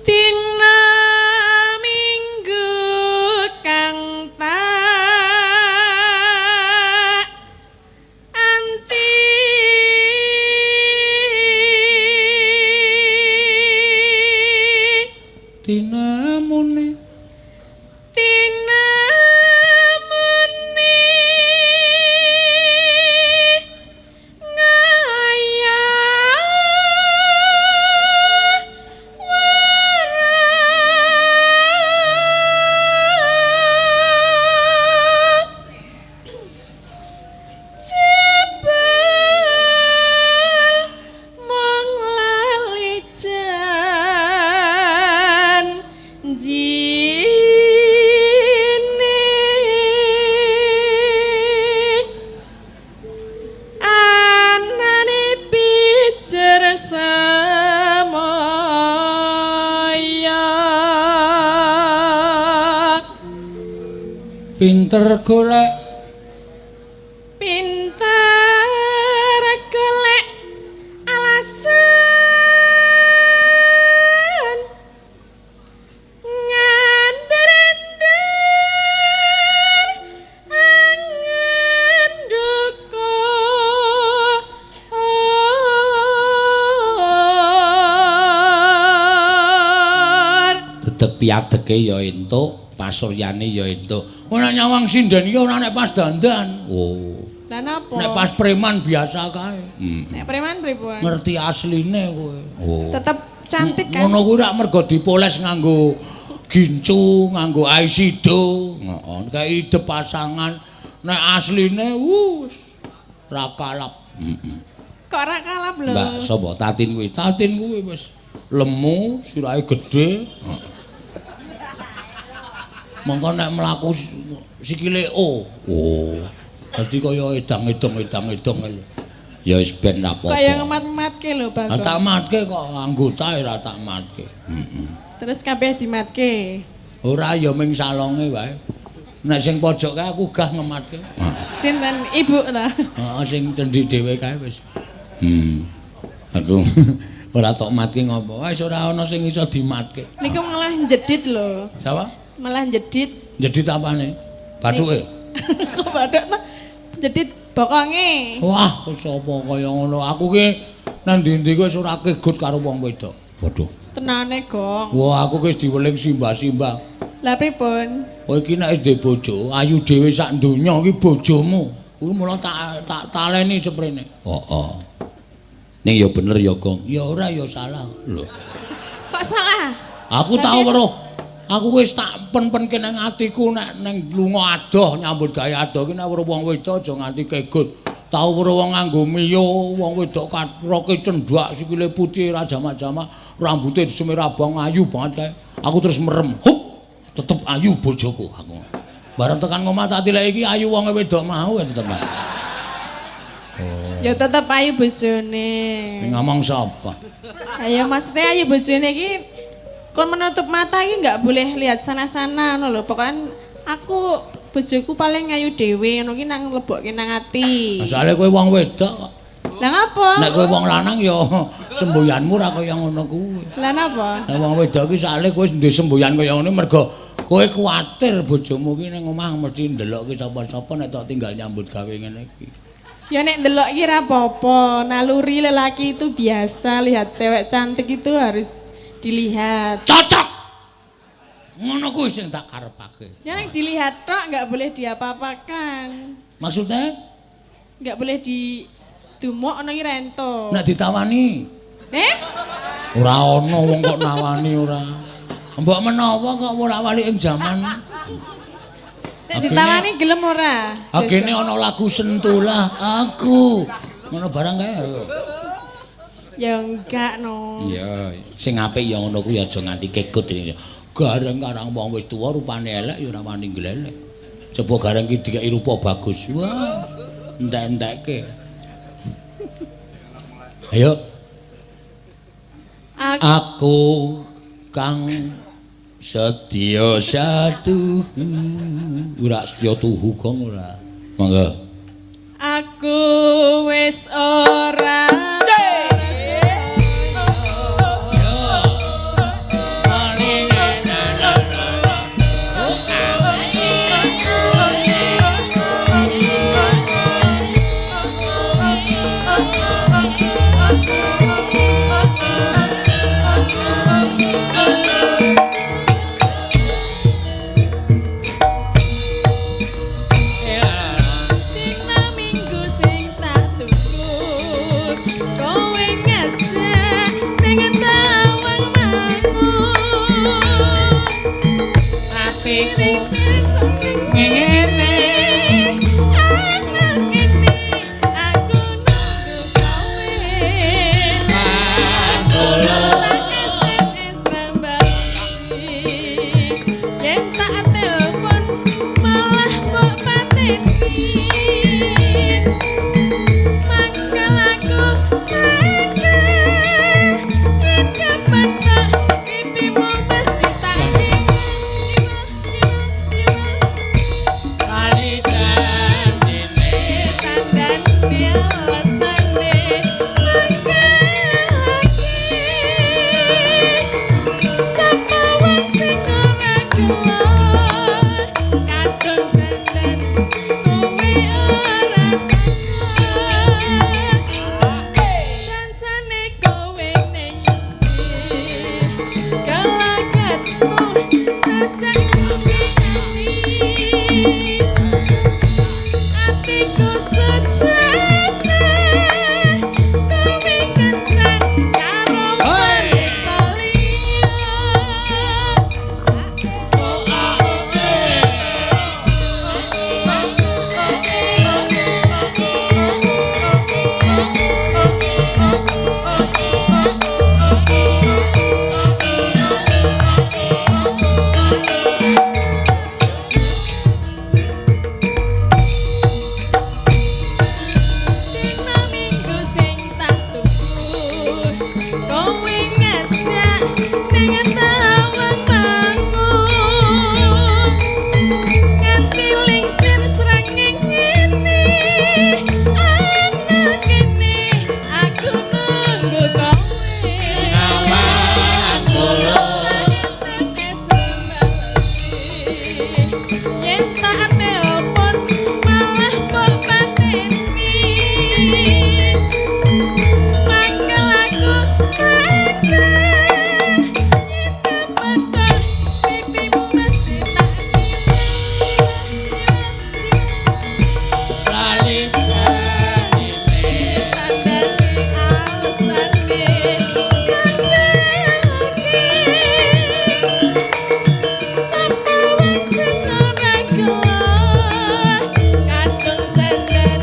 Dina Minggu kang tak anti Dina mune Dina mune ngayah Pinter golek. Pinter golek alasan ngandar-andar angen dukur. Dedeg piadege ya entuk, pasuryane ya entuk. Ora nyawang sinden iki ora nek pas dandan. Oh. Lah napa? Nek pas preman biasa kae. Nek preman pripun? Ngerti asline kowe. Oh. Tetep cantik kan? Ngono kuwi rak mergo dipoles nganggo gincu, nganggo aisido. Heeh, kayak ide pasangan. Nek asline wis ra kalap. Heeh. Kok ra kalap lho? Mbak sapa Tatin kuwi? Tatin kuwi wis lemu, sirahe gedhe. Heeh. Mongko nek mlaku sikile o. Oh. Dadi kaya edang-edong lho. Ya wis ben ra apa-apa. Kaya ngemat-matke lho, Bagong. Ah tak matke kok anggota ora tak matke. Heeh. Terus kabeh dimatke. Ora ya ming salonge wae. Nek sing pojok kae aku gah ngematke. Sinten ibu ta? Heeh, sing cendi dhewe kae wis. Aku ora tok matke ngopo. Wis ora ana sing iso dimatke. Niku malah jedit lho. Sapa? Malah jedit. Jedit apane? Bathuke. Kok bathuk ta? Jedit bokonge. Wah, sapa kaya ngono. Aku ki nang ndi-ndi wis ora kegut karo wong wedok. Waduh. Tenane, Gong. Wah, aku ki wis diweling simbah-simbah. Lah pripun? Kowe iki nek wis duwe bojo, ayu dhewe sak donya iki bojomu. Kuwi mula tak taleni seprene. Heeh. Ning ya bener ya, Gong. Ya ora ya salah. Lho. Kok salah? Aku tau weruh. Aku wis tak pen-penke nang atiku nek nang lunga adoh nyambut gawe adoh ki nek weruh wong wedok aja nganti kegut. Tau weruh wong nganggo miyo, wong wedok katroke cendhak, sikile putih ra jamak-jamak, rambute disemir abang ayu banget kae. Aku terus merem. Hup, tetep ayu bojoku aku. Bareng tekan ngomah tak tileki iki ayu wong wedok mau ya tetep. Oh. Ya tetep ayu bojone. Sing ngomong sapa? Ayo maksudnya ayu bojone iki kon menutup mata iki enggak boleh lihat sana-sana ngono lho. Pokoke aku bojoku paling ayu dhewe ngono ki nang lebokke nang ati. Asale kowe wong wedok kok. Lah ngapa? Nek kowe wong lanang ya semboyanmu ora kaya ngono kuwi. Lah napa? Nek wong wedok iki sale kowe duwe semboyan kaya ngono mergo kowe kuwatir bojomu ki ning omah mesti ndelokke sapa-sapa nek tok tinggal nyambut gawe ngene iki. Ya nek ndelok ki ra apa-apa, naluri lelaki itu biasa lihat cewek cantik itu harus dilihat. Cocok. Ngono kuwi sing tak karepake. Ya nek dilihat tok enggak boleh diapa-apakan. Maksudnya? Enggak boleh didumuk ono ki rento. Nek ditawani. Eh? Ora ono wong kok nawani ora. Mbok menawa kok ora wali ing jaman. Nek ditawani gelem ora? Agene ana lagu Sentulah Aku. Ngono barang kae. Ya enggak no. Iya, sing apik ya ngono kuwi aja nganti kegut. Gareng karang wong wis tuwa rupane elek ya ora wani glelek. Coba gareng ki dikeki rupa bagus. Wah, entek-entekke. Ayo. Aku kang setya satuhu. Ora setya tuhu gong ora. Monggo. Aku wis ora ganti alasane mangkelake sapa wong sing ora gelo kadung dandan kowe ora takon sancane kowe ning ndi kelakatmu sajak kupingani atiku sejane kowe kencan karo wanita liya. Dina minggu sing tak tunggu kowe ngajak ning tawang mangu nganti lingsir srengenge ngene ana kene aku nunggu kowe Ngawan Solo. SMS balesi yen tak telepon malah mbok pateni mangkel aku mangkel yen kepethuk pipimu mesti tak cium cium Lali tandane alasane kandhake sapa wong sing ora gelo kadung dandan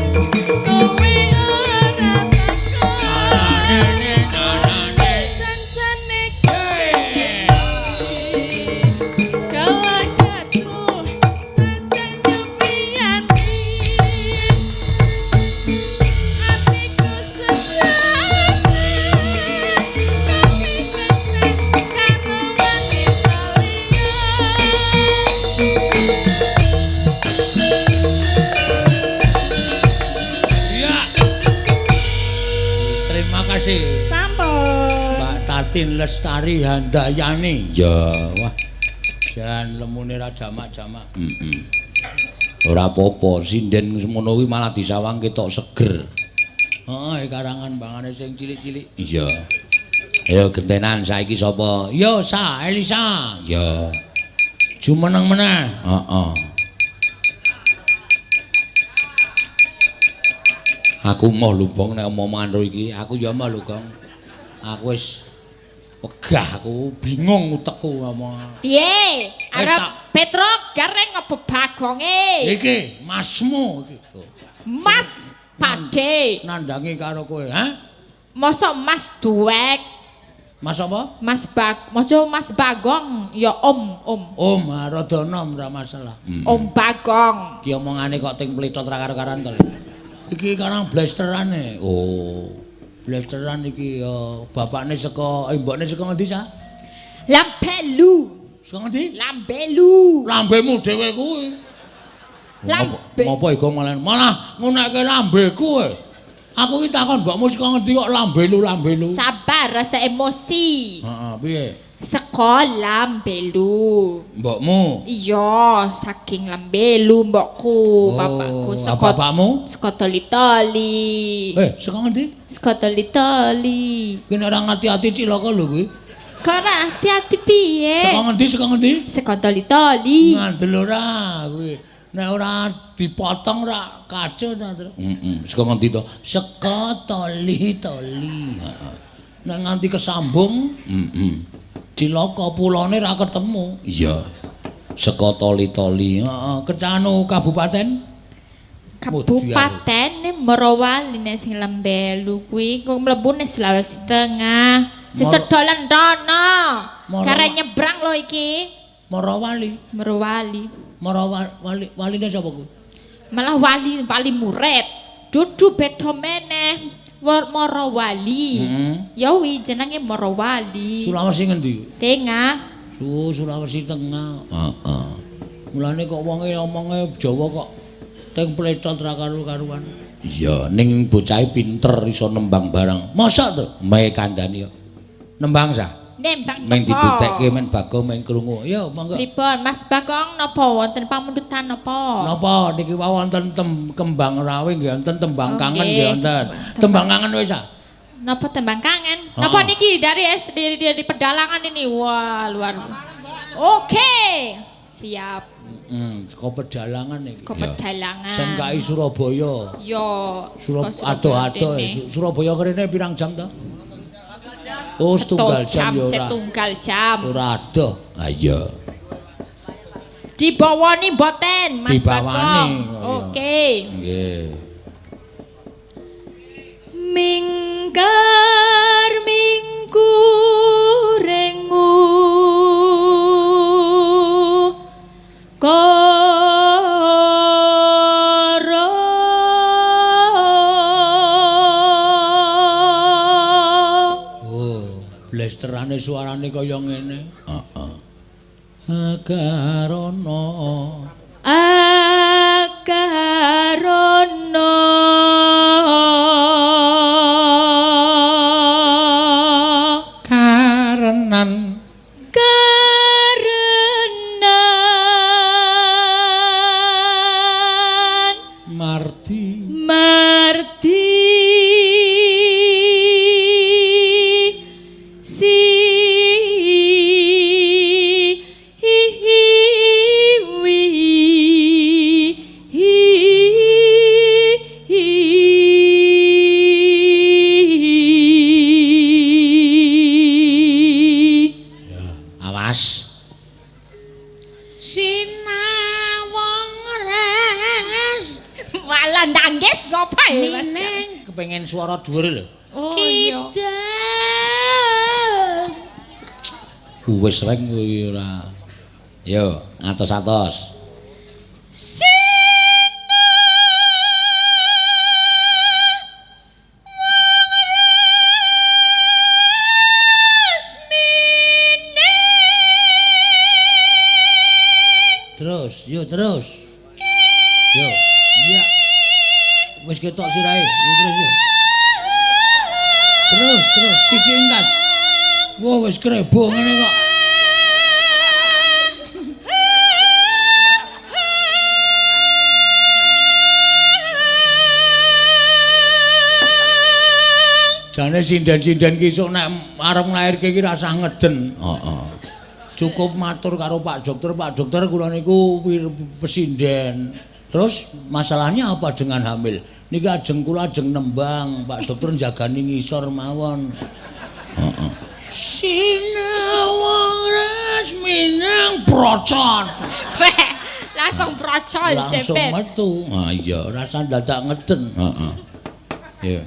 kowe ora takon sancane kowe kelakatmu sajak nyepiyani atiku sejane kowe kencan karo wanita liya. Ya. Terima kasih. Sampun. Mbak Tatin Lestari Handayani. Ya, wah. Jan lemune ra jamak-jamak. Heeh. Ora apa-apa, sinden semono kuwi malah disawang ketok seger. Heeh, karangan bangane sing cilik-cilik. Iya. Ayo gentenan saiki sapa? Yo, Sa, Elisa. Ya. Jumeneng meneh. Heeh. Aku moh lho, Bong, nek omongan ro iki. Aku ya moh lho, Gong. Aku wis wegah, aku bingung utekku ngomong. Piye? Arep tak- Petruk gareng apa bagonge? Iki masmu iki. Mas Pade. Nandangi karo kowe, ha? Mosok Mas duwek, Mas apa? Mas Bag, mojo Mas Bagong, ya Om, Om. Om, rada nom ora masalah. Om Bagong. Ki omongane kok ting plitot ra karo-karan to. Iki karang blasterane. Oh. Blasteran iki ya bapakne saka mbokne saka ngendi, Sa? Lambelu, Saka ngendi? lambelu. Lambemu dhewe kuwi. Lambe. Ngopo iku malah malah ngunekke lambeku kowe. Aku ki takon mbokmu saka ngendi kok lambelu-lambelu. Sabar rasa emosi. Heeh, piye? Saka lambelu. Mbokmu. Iya, saking lambelu mbokku, bapakku Oh, saka bapakmu? saka toli-toli. Eh, saka ngendi? Saka toli-toli. Ki nek ora ngati-ati cilaka lho kuwi. Kok ora hati-hati piye? Saka ngendi? Saka ngendi? Saka toli-toli. Ngandel ora kuwi. Nek ora dipotong ora kacau ta, Tru. Heeh, saka ngendi to? Saka toli-toli. Heeh. Nek nganti kesambung, heeh. Cilaka pulone ra ketemu. Iya. Saka toli-toli. Heeh, kecanu kabupaten Kabupaten Morowali nek sing Lembelu kuwi kok mlebu ning Sulawesi Tengah. Sesuk dolan rono. Karek nyebrang lho iki. Morowali. Morowali. Morowali waline sapa kuwi? Malah wali wali murid. Dudu beda meneh. Morowali. Ya wi jenenge Morowali. Sulawesi ngendi? Tengah. Sulawesi Tengah. Heeh. Mulane kok wonge omonge Jawa kok teng pletot ra karu-karuan. Iya, ning bocahe pinter iso nembang barang. Mosok to? Mae kandhani kok. Nembang sah. Nembang. Meng dibutekke men Bagong men krungu. Yo monggo. Pripun Mas Bagong napa wonten pamundutan napa? Napa niki wau wonten kembang rawe nggih wonten tembang kangen nggih wonten. Tembang kangen wis ah. Napa tembang kangen? Napa niki dari dari pedalangan ini? Wah, luar. Oke. Siap. Saka pedalangan iki. Saka pedalangan. SMKI Surabaya. Yo, Surabaya. Surabaya kene pirang jam to? Oh, setunggal jam ya ora. Setunggal jam. Ora adoh. Ha iya. Dibawani mboten Mas Bagong. Oke. Nggih. Mingkar mingkurengu koro. Oh, blesterane suarane kaya ngene. Heeh. Akarana. Akarana. Karenan. Karenan. Mardi. Mardi. Si hi hi wi hi hi. Awas. Sinawang res. Malah nangis ngopo ya Mas? Mineng kepengen suara dhuwur lho. Oh iya. Wis reng kuwi ora. Yo, atos-atos. Terus, yo terus. Yo, iya. Wis ketok sirahe, yo terus yo. Terus, terus sithik engkas. Wah, wis krebo ngene kok. Jane sinden-sinden ki esuk nek arep nglairke ki rasah ngeden. Heeh. Cukup matur karo Pak Dokter, Pak Dokter kula niku pesinden. Terus masalahnya apa dengan hamil? Niki ajeng kula ajeng nembang, Pak Dokter njagani ngisor mawon. Heeh. Sinawang resminang procot. Langsung procol langsung cepet. Metu. Ha iya, rasa dadak ngeden. Heeh. Iya.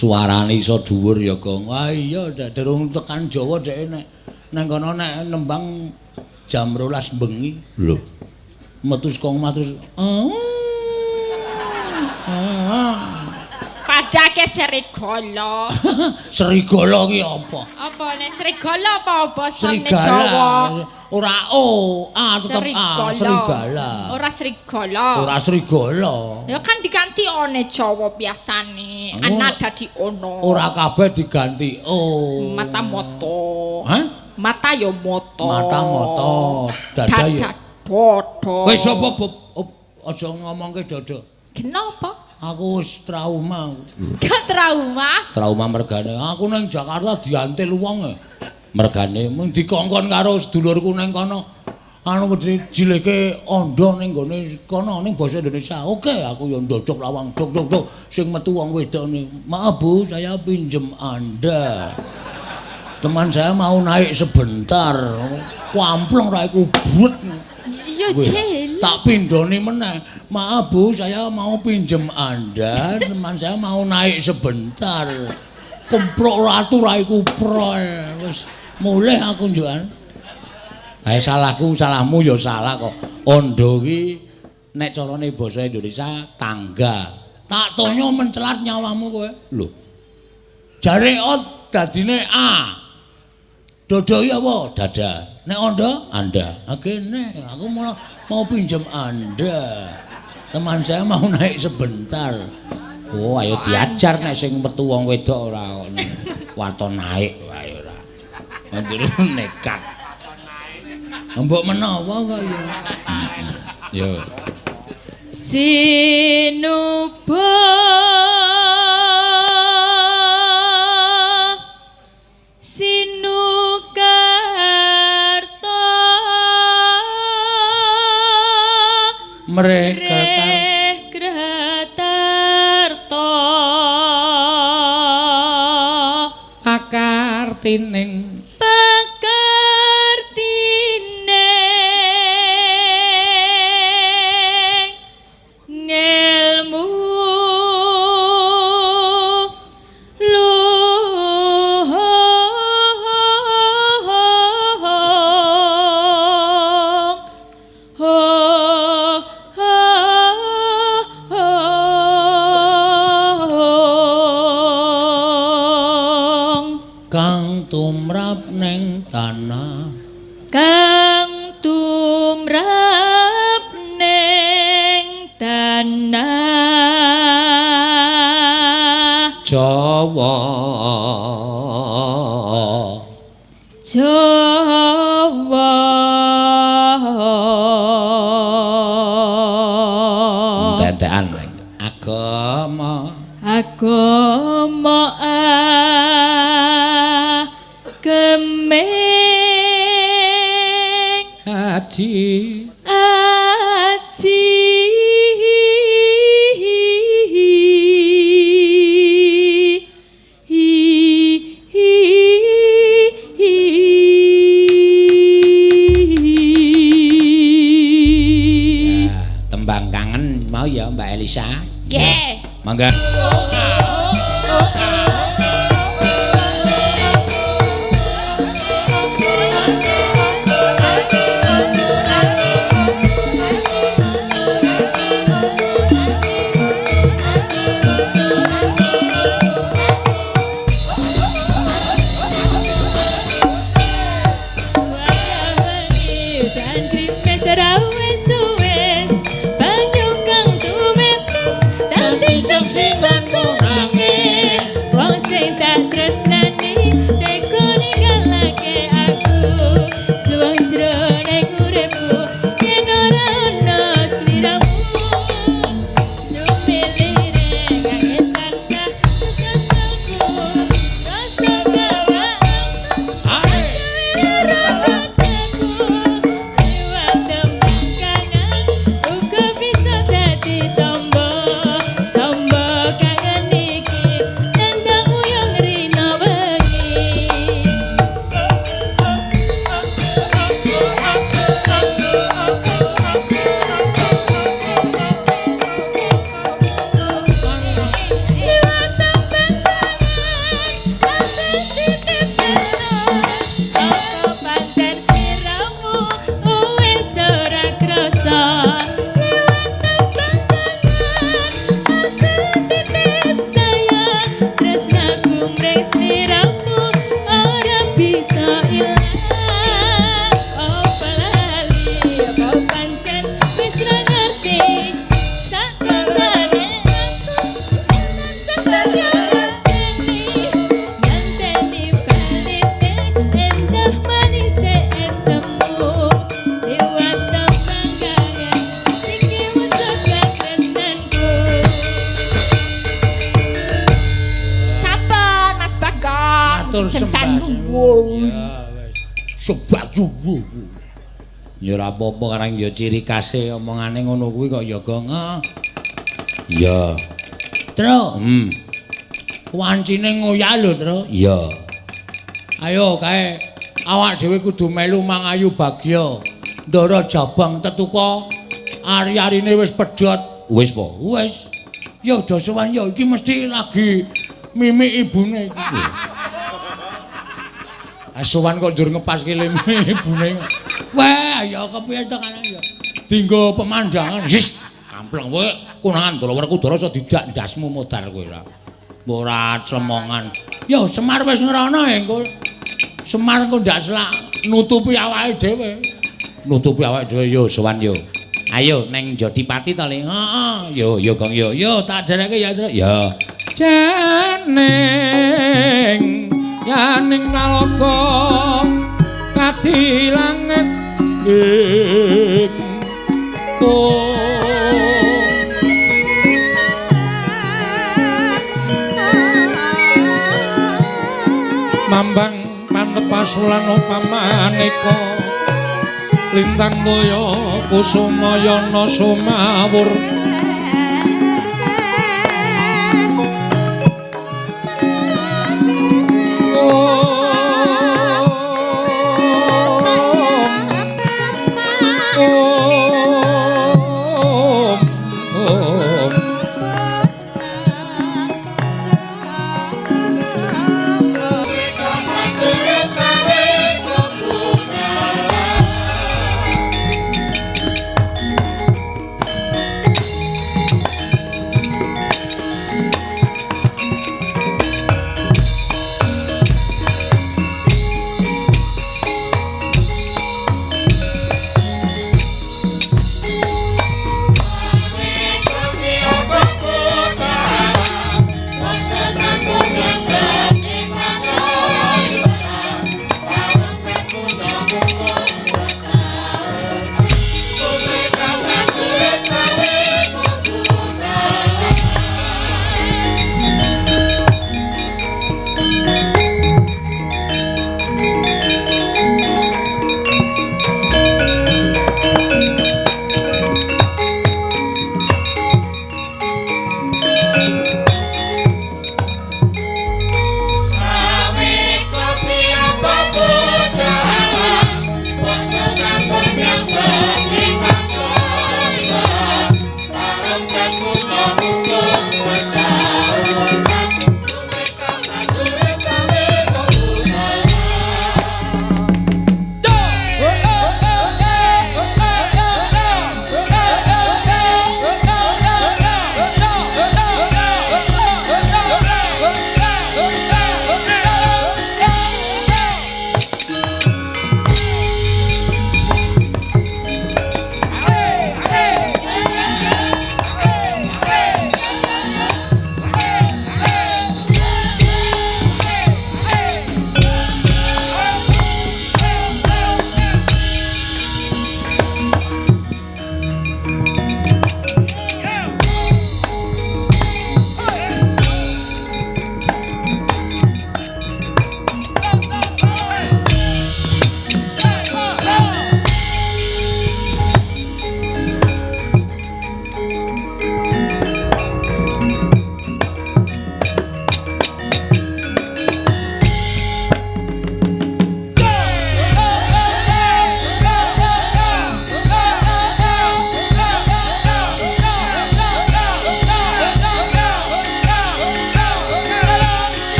Suarane iso dhuwur ya, Gong. Wah iya, durung tekan Jawa dhek nek nang kono nek nembang jam 12 bengi. Lho. Metu saka omah terus Padake serigala. Serigala ki apa? Apa nek serigala apa basane Jawa? Ora o, a tetep a, serigala. Ora serigala. Ora serigala. Ya kan diganti one Jawa biasane. Ana dadi ono. Ora kabeh diganti o. Mata moto. Hah? Mata ya moto. Mata moto, dada ya dodo. Wis apa aja ngomongke dodo. Kenapa? Aku wis trauma. Gak trauma? Trauma mergane. Aku nang Jakarta diantil wong e. Mergane mung dikongkon karo sedulurku nang kono. Anu jileke ondo ning gone kono ning basa Indonesia. Oke, aku yo ndodok lawang dok dok dok sing metu wong wedok ni. Maaf Bu, saya pinjem Anda. Teman saya mau naik sebentar. Kwamplong ra iku but. Iya, jelas. Tak pindhone meneh. Maaf Bu, saya mau pinjem Anda, teman saya mau naik sebentar. Kemprok ratu raiku prol. Wis mulih aku njukan. Eh salahku, salahmu ya salah kok. Ondo ki Nek carane basa Indonesia tangga. Tak tonyo mencelat nyawamu kowe. Lho. Jare o dadine A. Dodo iki apa? Dada. Nek anda, anda. Kene, aku malah mau pinjam anda. Teman saya mau naik sebentar. Oh, ayo diajar nek sing metu wong wedok ora kok. Waton naik wae ora. Ndur nekat. Mbok menawa kok ya. Yo. Sinuba sinukarta mreh kratarta pakartining ngelmu luhung kang tumrap ning tanah kang tumrap ning tanah Jawa Jawa entek-entekan agama agama ageming haji aji hi hi hi. Ya, tembang kangen mau ya Mbak Elisa. Nggih. Mangga. Ya ora apa-apa karang ya ciri khase omongane ngono kuwi kok ya gong. Ya. Tru. Wancine ngoyak lho, Tru. Iya. Ayo kae awak dhewe kudu melu mangayu bagya. Ndara jabang tetuka ari-arine wis pedhot. Wis po? Wis. Ya do sowan ya iki mesti lagi mimik ibune iki. Sowan kok njur ngepaske ibune. Wah, ya kepiye to kana ya. Dinggo pemandangan. Yes, kampleng kowe konangan Ndara Werkudara iso didak ndasmu modar kowe ora. Mbok ora clemongan. Yo Semar wis ngrono engko. Semar engko ndak selak nutupi awake dhewe. Nutupi awake dhewe yo sowan yo. Ayo neng Jodipati to, Le. Heeh. Yo yo Gong yo. Yo tak jereke ya, Truk. Ya. Jeneng yaning talaga kadi langit ing mambang pantepas lan upamaneka lintang toya kusumayana sumawur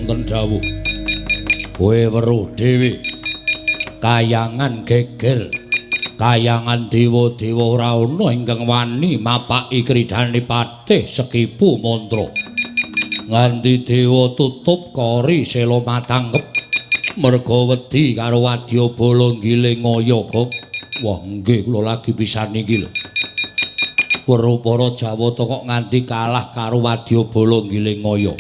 wonten dawuh. Kowe weruh dhewe. Kayangan geger. Kayangan dewa-dewa ora ana ingkang wani mapaki kridhane Patih Sekipu Mantra. Nganti dewa tutup kori sela matangkep merga wedi karo wadyabala nggiling ngaya. Wah nggih kula lagi pisan niki lho. Weruh para Jawata kok nganti kalah karo wadyabala nggiling ngaya.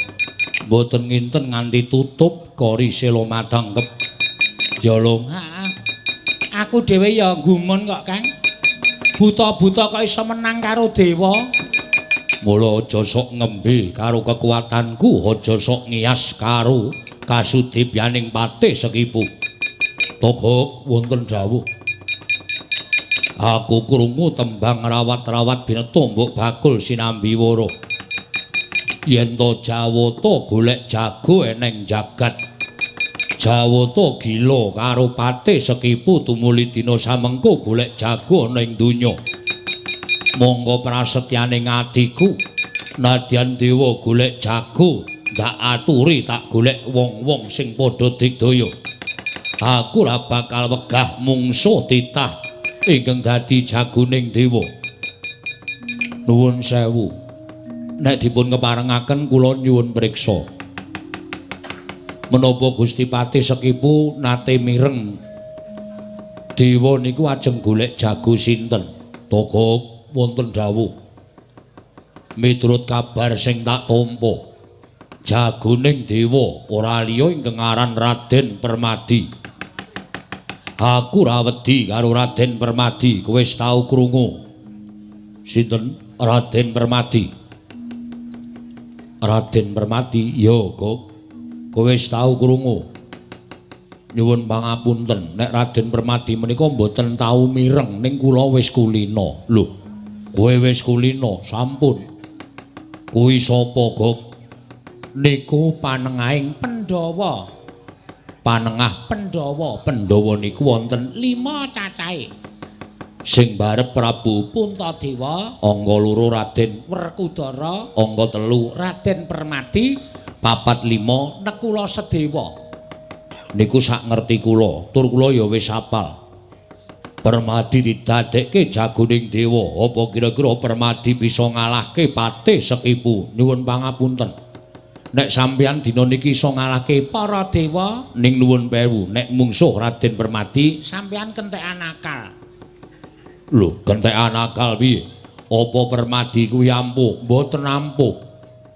Mboten nginten nganti tutup kori sela matangkep. Jalung, aku dhewe ya gumun kok, Kang. Buta-buta kok iso menang karo dewa. Mula aja sok ngembe karo kekuatanku, aja sok ngiyas karo kasudibyaning Patih Sekipu. Togok wonten dawuh. Aku krungu tembang rawat-rawat bineta mbok bakul sinambi wara. Yen to Jawata golek jago eneng jagat. Jawata gila karo Patih Sekipu tumuli dina samengko golek jago ana ing donya. Monggo prasetyane atiku nadyan dewa golek jago ndak aturi tak golek wong-wong sing padha digdaya. Aku ora bakal wegah mungsuh titah ingkang dadi jagoning dewa. Nuwun sewu. Nek dipun keparengaken kula nyuwun priksa. Menapa Gusti Patih Sekipu nate mireng dewa niku ajeng golek jago sinten? Togok wonten dawuh. Miturut kabar sing tak tampa, jagoning dewa ora liya ingkang aran Raden Permadi. Aku ora wedi karo Raden Permadi, kowe wis tau krungu. Sinten? Raden Permadi. Raden Permadi, ya, Gok. Kowe wis tau krungu. Nyuwun pangapunten, nek Raden Permadi menika mboten tau mireng ning kula wis kulina. Lho, kowe wis kulina, sampun. Kuwi sapa, Gok? Niku panengahing Pandhawa. Panengah Pandhawa. Pandhawa niku wonten 5 cacahe. Sing barep Prabu Puntadewa, angka 2 Raden Werkudara, angka 3 Raden Permadi, 4 5 Nekula Sedewa. Niku sak ngerti kula, tur kula ya wis apal. Permadi didadekke jagoning dewa. Apa kira-kira Permadi bisa ngalahke Patih Sekipu? Nyuwun pangapunten. Nek sampeyan dina niki iso ngalahke para dewa, ning nuwun pewu, nek mungsuh Raden Permadi sampeyan kentekan akal. Lho, kentekan akal piye? Apa Permadi kuwi ampuh? Mboten ampuh.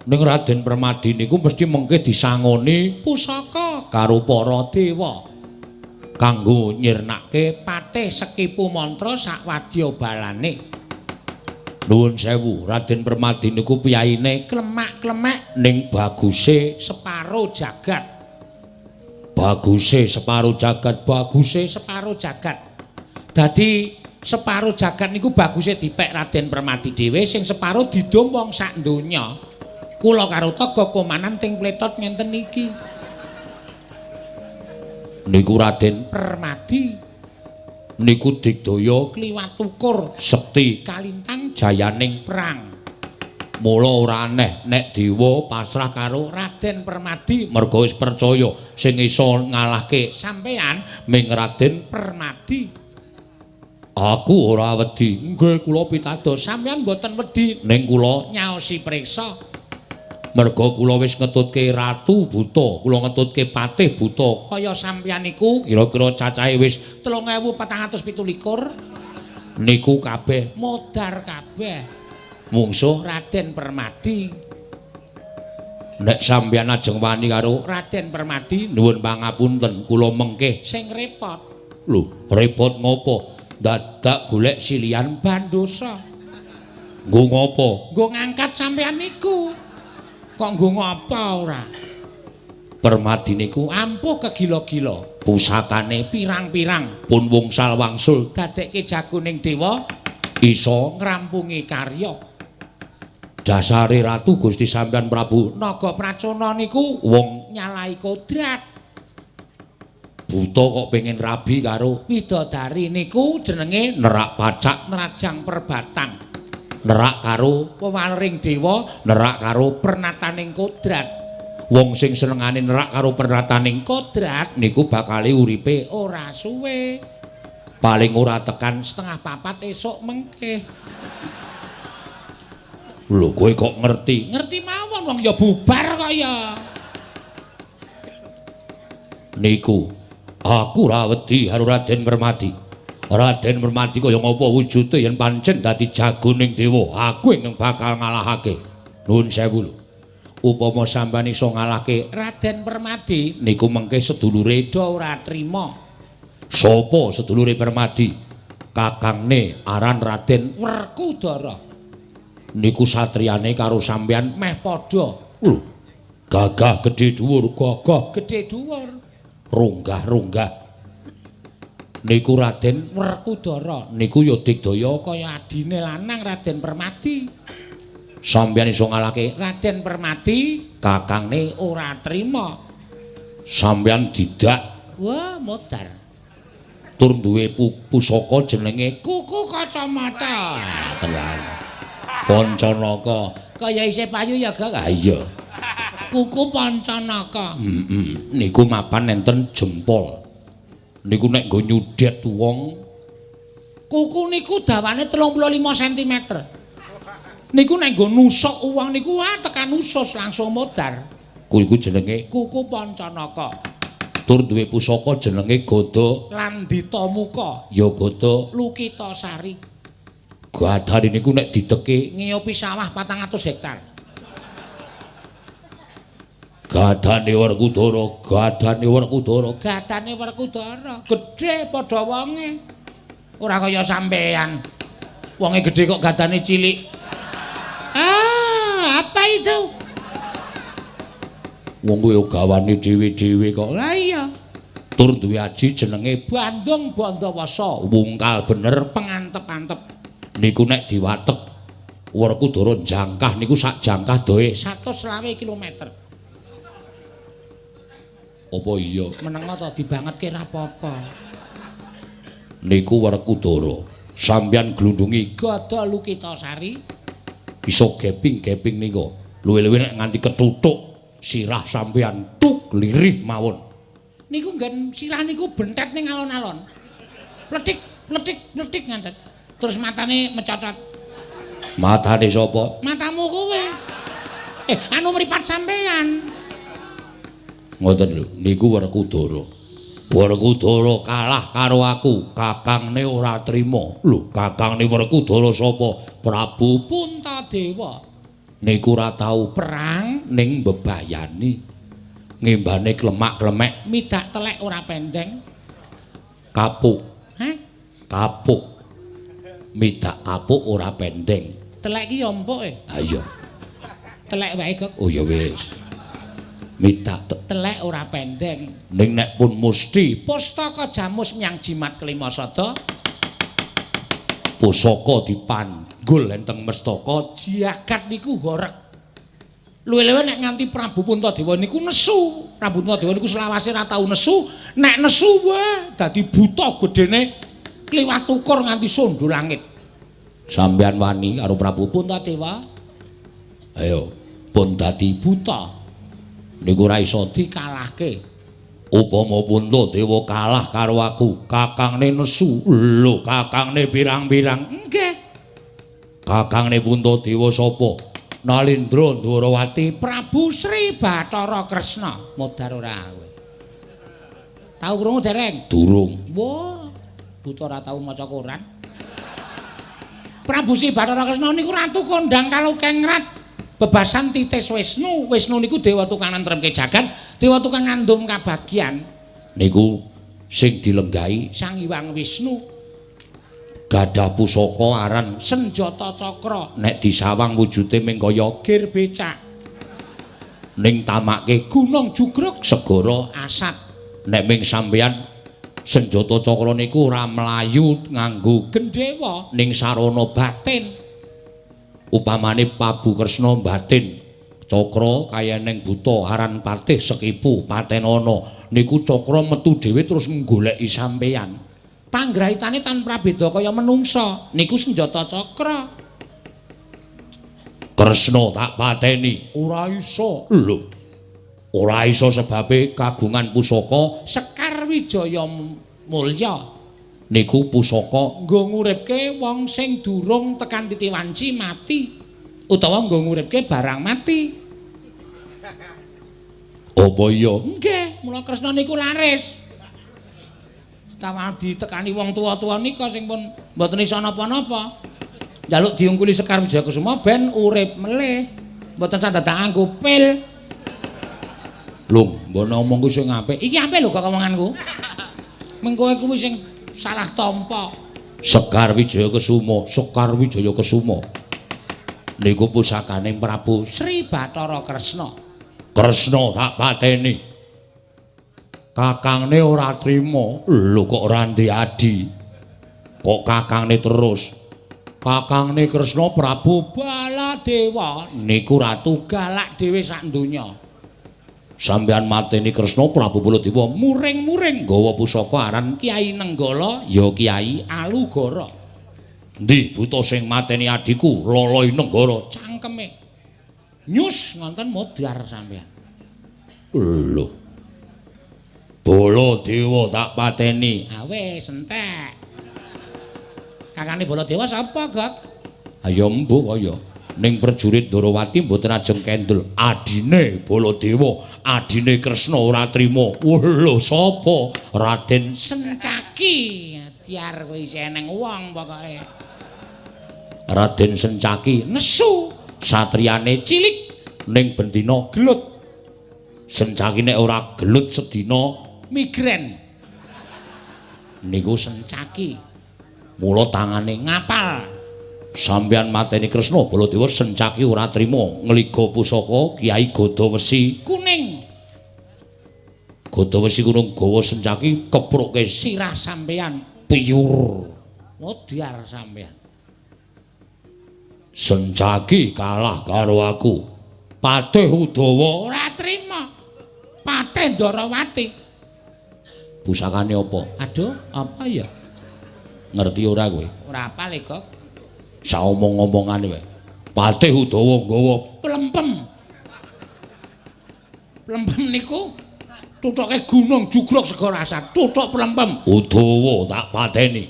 Ning Raden Permadi niku mesti mengke disangoni pusaka karo para dewa kanggo nyirnake Patih Sekipu Mantra sak wadya balane. Nuwun sewu, Raden Permadi niku piyayine klemak-klemek ning baguse separo jagat. Baguse separo jagat, baguse separo jagat. Dadi separo jagat niku baguse dipek Raden Permadi dhewe, sing separo didum wong sak donya. Kula karo Togok komanan ting pletot ngenten niki. Niku Raden Permadi. Niku digdaya kliwat ukur sekti kalintang jayaning perang. Mula ora aneh nek dewa pasrah karo Raden Permadi merga wis percaya sing iso ngalahke sampeyan ming Raden Permadi. Aku ora wedi. Nggih kula pitados, sampeyan mboten wedi ning kula nyaosi priksa. Merga kula wis ngetutke Ratu Buta, kula ngetutke Patih Buta. Kaya sampeyan niku kira-kira cacahe wis 3427. Niku kabeh modar kabeh. Mungsuh Raden Permadi. Nek sampeyan ajeng wani karo Raden Permadi, nuwun pangapunten kula mengke sing repot. Lho, repot ngopo? Dadak golek silian bandosa. Nggo ngopo? Nggo ngangkat sampeyan niku. Kok nggo ngapa ora? Permadi niku ampuh kegila-gila. Pusakane pirang-pirang pun wungsal wangsul dadekke jagoning dewa iso ngrampungi karya. Dasare Ratu Gusti sampeyan Prabu Naga Pracona niku wong nyalahi kodrat. Buta kok pengen rabi karo widodari niku jenenge nerak pacak nerajang perbatang. Nerak karo wewalering dewa, nerak karo pernataning kodrat. Wong sing senengane nerak karo pernataning kodrat niku bakale uripe ora suwe. Paling ora tekan 3:30 esuk mengke. Lho kowe kok ngerti? Ngerti mawon wong ya bubar kok ya. Niku aku ora wedi karo Raden Permadi. Raden Permadi kaya ngapa wujude yen pancen dadi jagoning dewa, aku ingkang bakal ngalahake. Nuwun sewu lho. Upama sampeyan iso ngalahke Raden Permadi niku mengke sedulure do ora trima. Sapa sedulure Permadi? Kakangne aran Raden Werkudara. Niku satriyane karo sampeyan meh padha. Lho, gagah gedhe dhuwur, gagah gedhe dhuwur. Runggah-runggah. Niku Raden Werkudara niku ya digdaya kaya adine lanang Raden Permadi. Sampeyan iso ngalahke Raden Permadi, kakangne ora trima. Sampeyan didak, wah modar. Tur duwe pusaka jenenge kuku kacamata. Tenan. Pancanaka. Kaya isih payu ya, Gak? Ha iya. Kuku Pancanaka. Heeh. Niku mapan enten jempol. Niku nek nggo nyudhet wong, kuku niku dawane 35 cm. Niku nek nggo nusuk wong niku wah tekan usus langsung modar. Kuwi iku jenenge kuku Pancanaka. Tur duwe pusaka jenenge Gada Landita Muka, ya Gada Lukitasari. Gadane niku nek dideke ngiopi sawah 400 hektar. Gadane Werkudara, gadane Werkudara, gadane Werkudara, gedhe padha wonge. Ora kaya sampean. Wonge gedhe kok gadane cilik. Ah, apa itu? Wong kuwi gawane dhewe-dhewe kok. Lah iya. Tur duwe aji jenenge Bandung Bandawasa, wungkal bener pengantep-antep. Niku nek diwatek Werkudara jangkah niku sak jangkah doe 120 km. Apa iya? Menengo to dibangetke ra apa-apa. Niku Werkudara. Sampeyan glundungi Gada Lukitasari iso geping-geping nika. Luwih-luwih nek nganti ketutuk sirah sampeyan tuk lirih mawon. Niku nggen sirah niku bentet ning alon-alon. Pletik, pletik, pletik nganten. Terus matane mecotot. Matane sapa? Matamu kowe. Anu mripat sampeyan. Ngoten lho, niku Werkudara. Werkudara kalah karo aku, kakangne ora trima. Lho, kakangne Werkudara sapa? Prabu Puntadewa. Niku ora tau perang ning bebayani. Ngimbane klemak-klemek, midak telek ora pendeng. Kapuk. Heh? Kapuk. Midak kapuk ora pendeng. Telek ki ya empuk e. Ha iya. Telek wae, Gok. Oh ya wis. Midak telek ora pendeng. Ning nek pun musti pustaka jamus myang jimat kelima sada pusaka dipanggul enteng mestaka jagat niku horeg. Luwih-luwih nek nganti Prabu Puntadewa niku nesu. Prabu Puntadewa niku selawase ora tau nesu, nek nesu wae dadi buta gedene kliwat ukur nganti sondo langit. Sampeyan wani karo Prabu Puntadewa? Ayo, pun dadi buta. Niku ora iso dikalahke. Upama Puntadewa kalah karo aku, kakangne nesu. Lho, kakangne pirang-pirang? Nggih. Kakangne Puntadewa sapa? Nalindra Ndwarawati Prabu Sri Bathara Kresna. Modar ora kowe? Tau krungu dereng? Durung. Wah, buta ora tau maca koran. Prabu Sri Bathara Kresna niku ratu kondang kalukengrat. Bebasan titis Wisnu. Wisnu niku dewa tukang nentremke jagat, dewa tukang ngandum kabagyan. Niku sing dilenggahi Sang Hyang Wisnu. Gadah pusaka aran senjata cakra. Nek disawang wujude ming kaya gir becak. Ning tamake gunung jugruk segara asap. Nek ming sampeyan senjata cakra niku ora mlayu nganggo gendhewa ning sarana batin. Upamane Prabu Kresna batin cakra kaya ning buta aran patih sekipu patenana niku cakra metu dhewe terus nggoleki sampeyan. Panggrahitane tanpa beda kaya menungsa niku senjata cakra. Kresna tak pateni ora iso. Lho, Ora iso sebabe kagungan pusaka Sekar Wijaya Mulya. Niku pusaka nggo nguripke wong sing durung tekan titi wanci mati utawa nggo nguripke barang mati. Apa iya? Nggih, mula Kresna niku laris. Tawa ditekani wong tuwa-tuwa nika sing pun mboten iso napa-napa. Njaluk diungkuli Sekar Wijaya Kusuma ben urip melih. Mboten sadadak nganggo pil. Lho, mbok omongku sing apik. Iki apik lho kok omonganku. Mengko kowe kuwi sing salah tampa. Sekar Wijaya Kusuma, Sekar Wijaya Kusuma. Niku pusakane Prabu Sri Bathara Kresna. Kresna tak pateni. Kakangne ora trima. Lho kok ora ndek adi. Kok kakangne terus. Kakangne Kresna Prabu Baladewa niku ratu galak dhewe sak donya. Sampeyan mateni Kresna Prabu Baladewa muring-muring nggawa pusaka aran Kyai Nenggala ya Kyai Alugara. Endi buta sing mateni adhiku Loloi Nenggara cangkeme. Nyus ngonten modar sampeyan. Lho. Baladewa tak pateni. Awes entek. Kakane Baladewa sapa, Gok? Ayo mbuh kaya. Ning prajurit Ndorowati mboten ajeng kendel. Adine Baladewa, adine Kresna ora trima. Lho sapa? Raden Sencaki. Diar kowe isih eneng wong pokoke. Raden Sencaki nesu, satriyane cilik ning bendina gelut. Sencaki nek ora gelut sedina migren. Niku Sencaki. Mula tangane ngapal. Sampeyan mateni Kresna Baladewa Sencaki ora trima ngliga pusaka Kyai Gadawesi kuning. Gadawesi kuning gawa Sencaki kepruke sirah sampeyan piyur. Modar sampeyan. Sencaki kalah karo aku. Patih Udawa ora trima. Patih Ndarawati. Pusakane apa? Aduh, apa ya? Ngerti ora kowe? Ora apal e, Gok. Saomong-omongane wae. Patih Udawa nggawa plempem. Plempem niku tutuke gunung jugruk segara asat, tutuk plempem. Udawa tak pateni.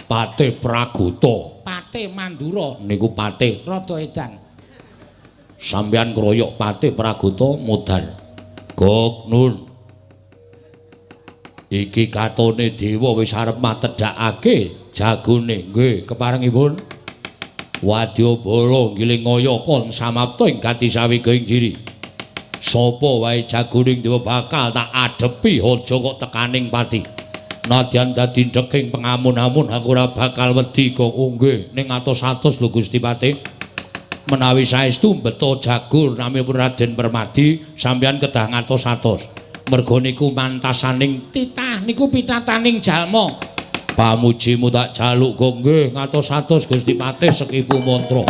Patih Pragota, Patih Mandura niku patih rada edan. Sampeyan kroyok Patih Pragota modar. Gok nun. Iki katone dewa wis arep matedhakake jagone. Nggih, keparengipun wadyabala ngiling ngaya kon samapta ing gati sawiga ing jiri. Sapa wae jagoning dewa bakal tak adepi aja kok tekaning pati. Nadyan dadi ndeking pengamun-amun aku ora bakal wedi kok. Nggih, ning atos-atos lho Gusti Patih. Menawi saestu mbeta jago namipun Raden Permadi sampeyan kedah ngatos-atos. Merga niku mantasaning titah niku pitataning jalma. Pamujimu tak jaluk kok nggih ngatos-atos Gusti Patih sekipu mantra.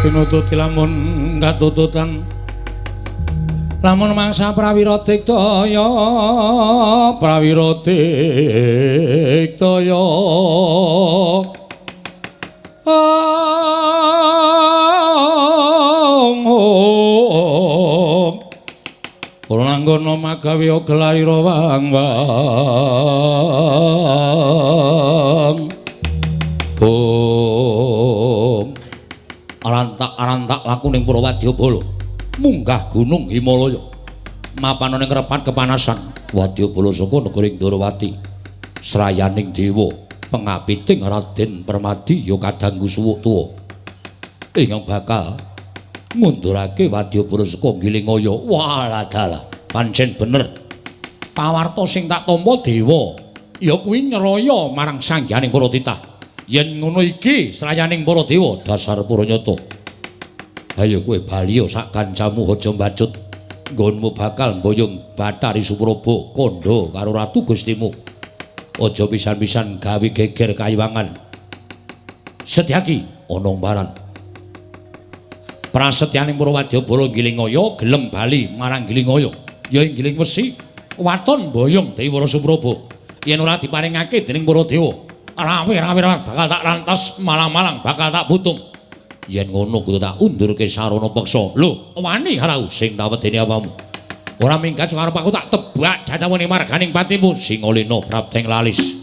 Tinututi lamun katututan Lamun mangsa prawira diktaya, prawira diktaya. Ong ong. Ora nanggono magawe gelarira wang wang. Ong. Arantak-arantak laku ning Purwadyabala. Munggah gunung Himalaya. Mapan ning repat kepanasan. Wadyabala saka negara Ndorowati. Srayaning dewa pengapiting Raden Permadi ya kadangku suwuk tuwa. Ingkang bakal ngundurake Wadyabala saka Gilingaya. Walah dalah, pancen bener. Pawarta sing tak tampa dewa ya kuwi nyeraya marang sangyaning para titah. Yen ngono iki srayaning para dewa dasar puranyata. Ayo kowe bali sak kancamu aja mbacut. Nggonmu bakal mboyong Bathari Supraba kandha karo Ratu Gustimu. Aja pisan-pisan gawe geger kayiwangan. Setyaki ana mbaran. Prasetyaning Purwadyabala Gilingaya gelem bali marang Gilingaya. Ya ing Giling Wesi waton mboyong Dewi Supraba. Yen ora diparingake dening para dewa, rawe-rawe bakal tak rantas, malang-malang bakal tak butung. Yen ngono kudu tak undurke sarana peksa. Lho, wani karo sing tak wedeni apamu. Ora minggat arep aku tak tebak cacawene marganing patimu Singalena prapteng lalis.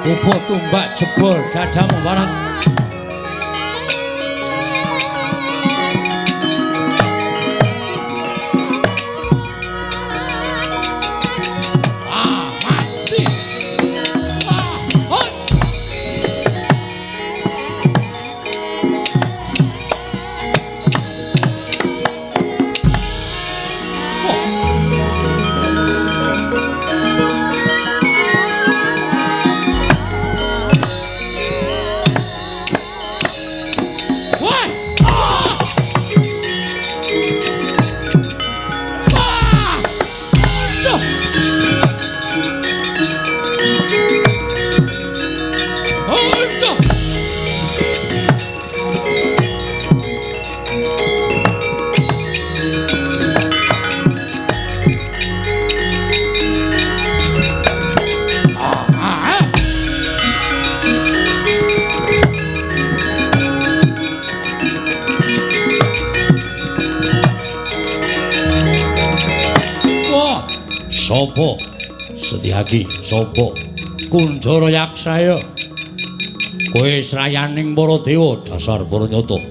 Ubo tumbak jebol dadamu warat. Ah, mati. Ah, hoi. Sapa? Setyaki, sapa? Kunjara Yaksaya. Kowe srayaning para dewa dasar para nyata.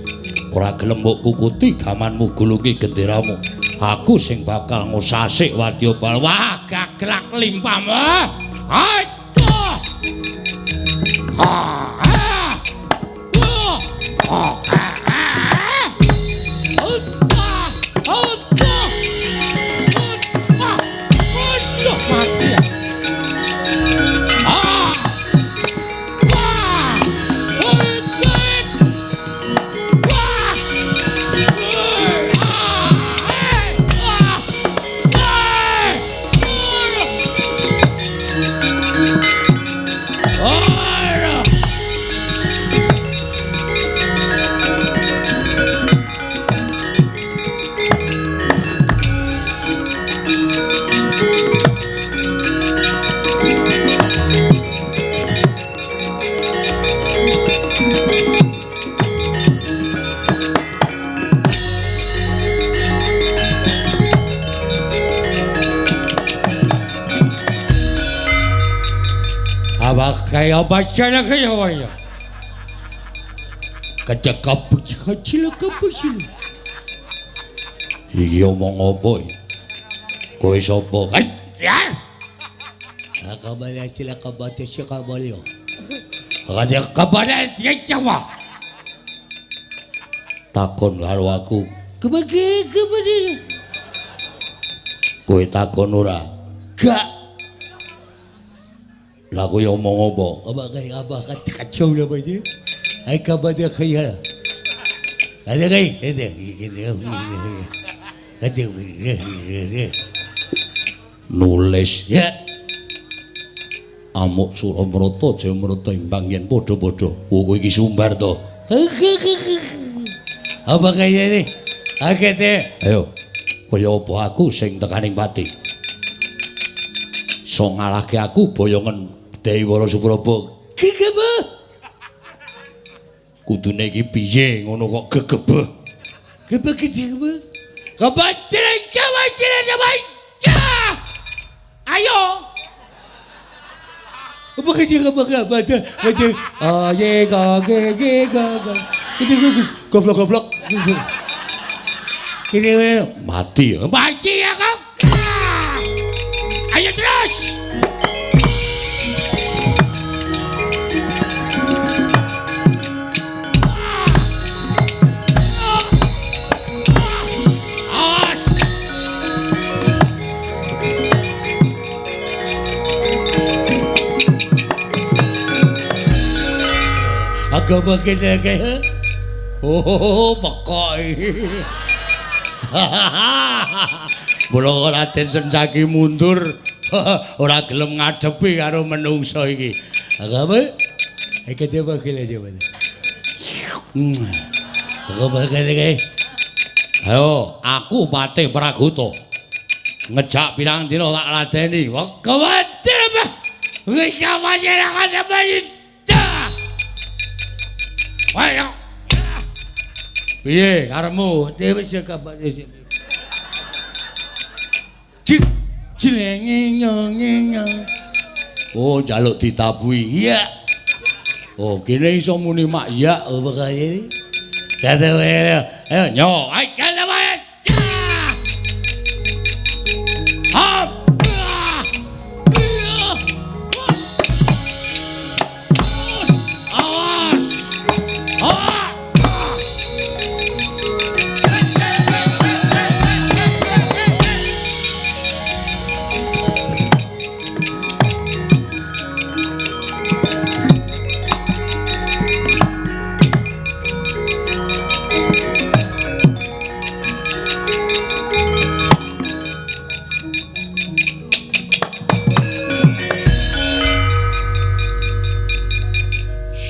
Ora gelem mbok kukuti gamanmu gulungi genderamu. Aku sing bakal ngusasik wadyabala. Wah, gaglak limpahmu. Aduh. Ah. Ah. Wah. Ah. Ah. Aduh. Aduh. Mati. Ah. Wah. Wah. Wah. Kaya baca kaya kaya. Kecekap kecil kecil. Iki omong apa iki? Kowe sapa? Ya. Akabala sila kabate sikabalyo. Raja kabale cicawa. Takon karo aku. Kebagi kebagi. Kowe takon ora? Gak. Lah kowe omong apa? Apa kaya apa kacau lah iki. Ai kabade kaya. Ada kai, ada. Nulis ya. Amuk Suramrata Jayamrata imbang yen padha-padha. Oh kowe iki sumbar to. Apa kaya ini? Akete. Ayo. Kaya apa aku sing tekaning pati? So ngalahke aku boyongen Dewi Wara Supraba. Gegebeh. Kudune iki piye ngono kok gegebeh. Gebeh gegebeh. Kebacire kebacire kebacire. Ayo. Apa kecil apa apa ada ah ye ga ge ge ga ga. Goblok goblok. Ini mati. Mati ya kau. Ayo terus. Awas. Agak begini kayak. Oh, pokok. Mula Raden Sencaki mundur. Ora gelem ngadepi karo menungso iki. Agame iki dhewe kene dhewe. Agame. Ayo, aku Patih Pragoto. Ngejak pirang dina tak ladeni. Kewatir apa? Wis masyarakat apa iki? Ayo. Piye karepmu? Wis kabar. Cik. Oh, njaluk ditabuhi. Iya. Oh, kene iso muni mak ya apa kae. Kate ayo nyo. Ayo kene wae. Hap. Awas. Awas.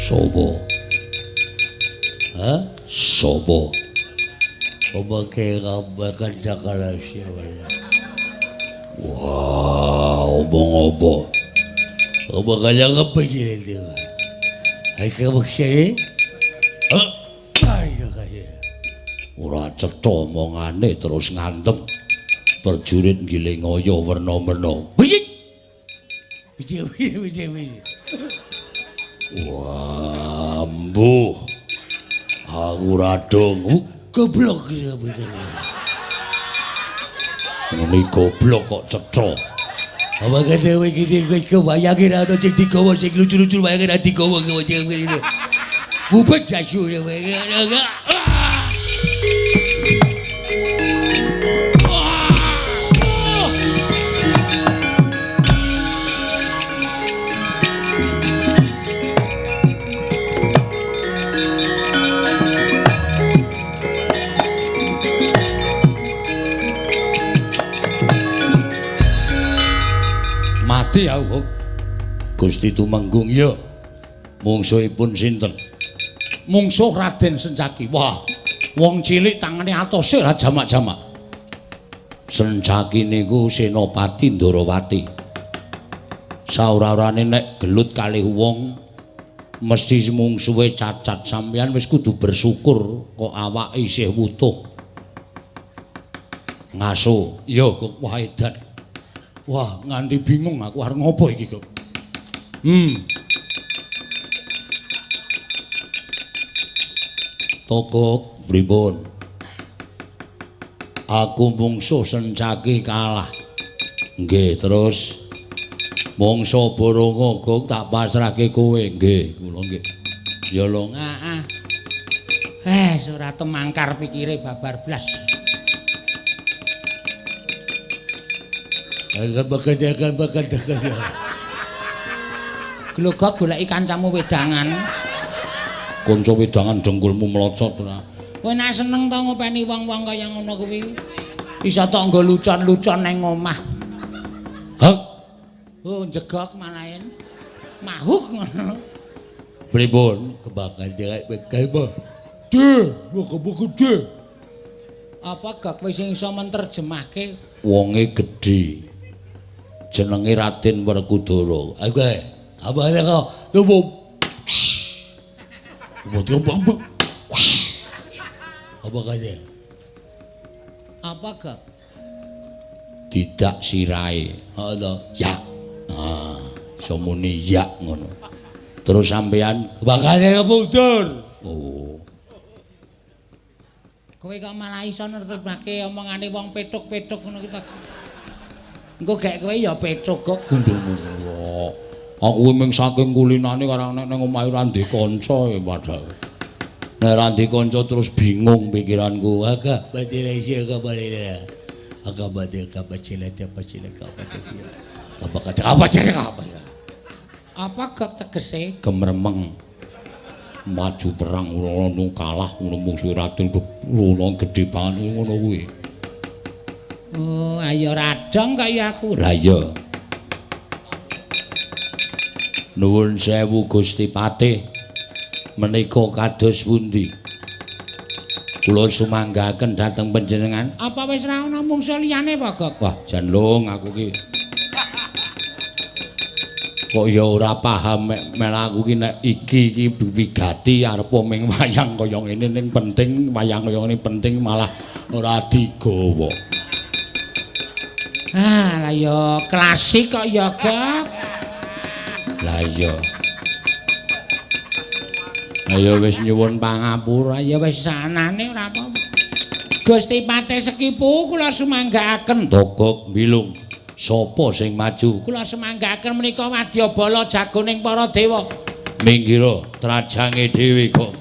Sopo? Hah? Sopo? Wah, omong apa? Omong kaya apa sih itu? Ayo kaya Ora cetha omongane terus ngantem. Prajurit ngiling aya werna-werna. Wisit. Wisit wisit wisit. Wah, mbuh. Aku radong goblok ngene goblok kok cetha. Apa kate kowe iki kowe wayange ra ono sing digawa sing lucu-lucu wayange ra digawa kowe. Bubet jasu kowe. Mati aku. Gusti Tumenggung ya. Mungsuhipun sinten? Mungsuh Raden Sencaki. Wah, wong cilik tangane atose ora jamak-jamak. Sencaki niku Senopati Ndorowati. Saura-urane nek gelut kalih wong mesti mungsuhe cacat. Sampeyan wis kudu bersyukur kok awake isih wutuh. Ngaso, ya kok wah edan. Wah, nganti bingung aku arep ngopo iki kok. Tokok pripun? Aku mungsuh Sencaki kalah. Nggih, terus mungsuh Boronga kok tak pasrahke kowe. Nggih, kula nggih. Ya lho, heeh. Ora temangkar pikire babar blas. Glogok goleki kancamu wedangan. Kanca wedangan dengkulmu mlocot ora. Kowe nek seneng to ngopeni wong-wong kaya ngono kuwi. Iso tok nggo lucon-lucon nang omah. Hek. Oh, jegok malahen. Mahuk ngono. Pripun? Kebakar direk bekel. De, muga-muga de. Apa gak kowe sing iso menterjemahke? Wonge gedhe. Jenenge Raden Werkudara. Oke, apa ada kok? Apa kaya? Apa gak? Tidak sirahe. Heeh, ya. Ah, iso muni ya ngono. Terus sampean bakale mundur. Oh. Kowe kok malah iso nerjemahke omongane wong petuk-petuk ngono ki ta. Engko gek kowe ya petuk kok gundulmu. Aku mung saking kulinane karo nek nang omahe ora ndek kanca ya padahal. Nek ora ndek kanca terus bingung pikiranku. Agak batire iki agak batire. Agak batire kabacile bacile kabacile. Apa apa apa gak tegese gemremeng. Maju perang ngono kalah ngono mungsuh Raden ngono gedhe banget ngono kuwi. Oh, ayo radong kaya aku. Lah iya. Nuwun sewu Gusti Patih. Menika kados pundi? Kula sumanggaken dhateng panjenengan. Apa wis ra ana mungsuh liyane apa, Gok? Wah, jan lung aku ki. Kok ya ora paham mel aku ki nek iki iki wigati arep ming wayang kaya ngene ning penting wayang kaya ngene penting malah ora digawa. Ah, lah ya klasik kok ya, Gok. Lah iya. Ayo wis nyuwun pangapura ya wis sanane ora apa-apa. Gusti Patih Sekipu kula sumanggaaken. Togok mbilung. Sapa sing maju? Kula sumanggaaken menika wadyabala jagoning para dewa. Minggiro trajange dhewe kok.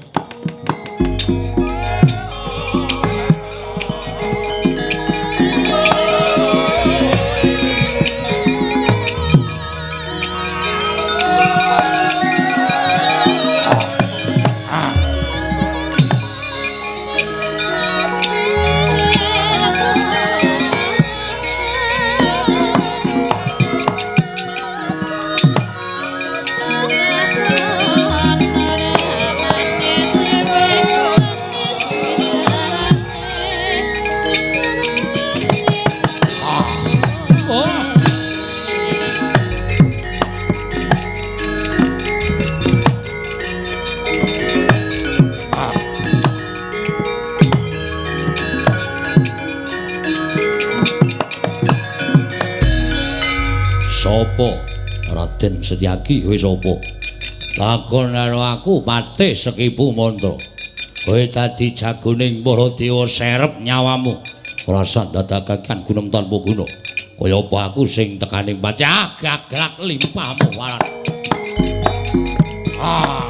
Sapa? Raden Setyaki kowe sapa? Takon karo aku Patih Sekipu Mantra. Kowe dadi jagoning para dewa serep nyawamu. Ora usah ndadakaken gunem tanpa guna. Kaya apa aku sing tekaning pacah gaglak limpahmu waran. Ah.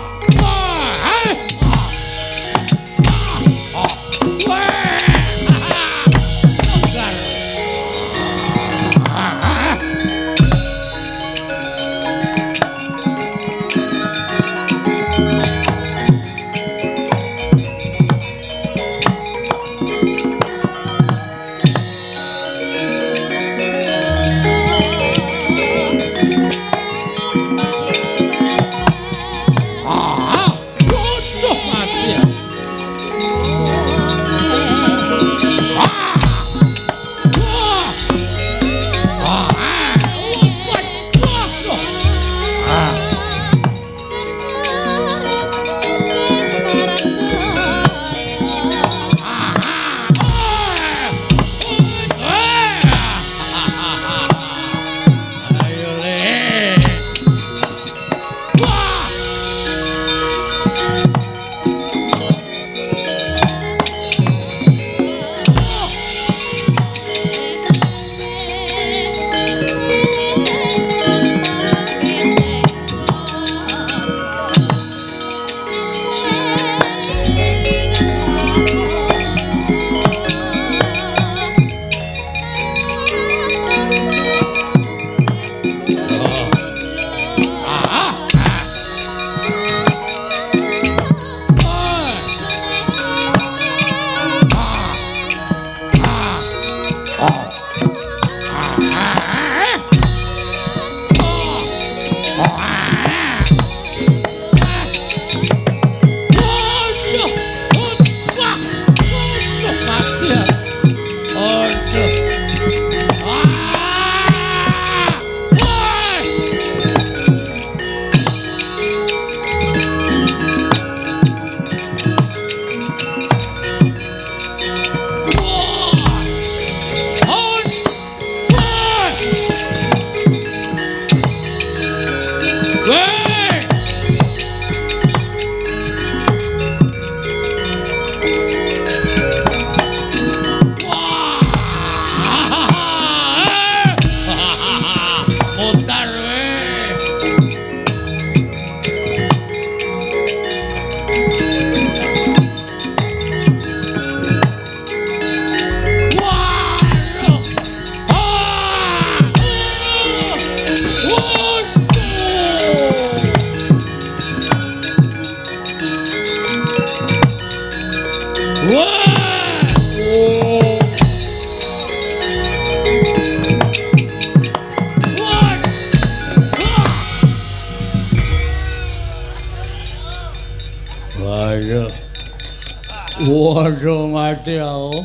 Waduh mati aku.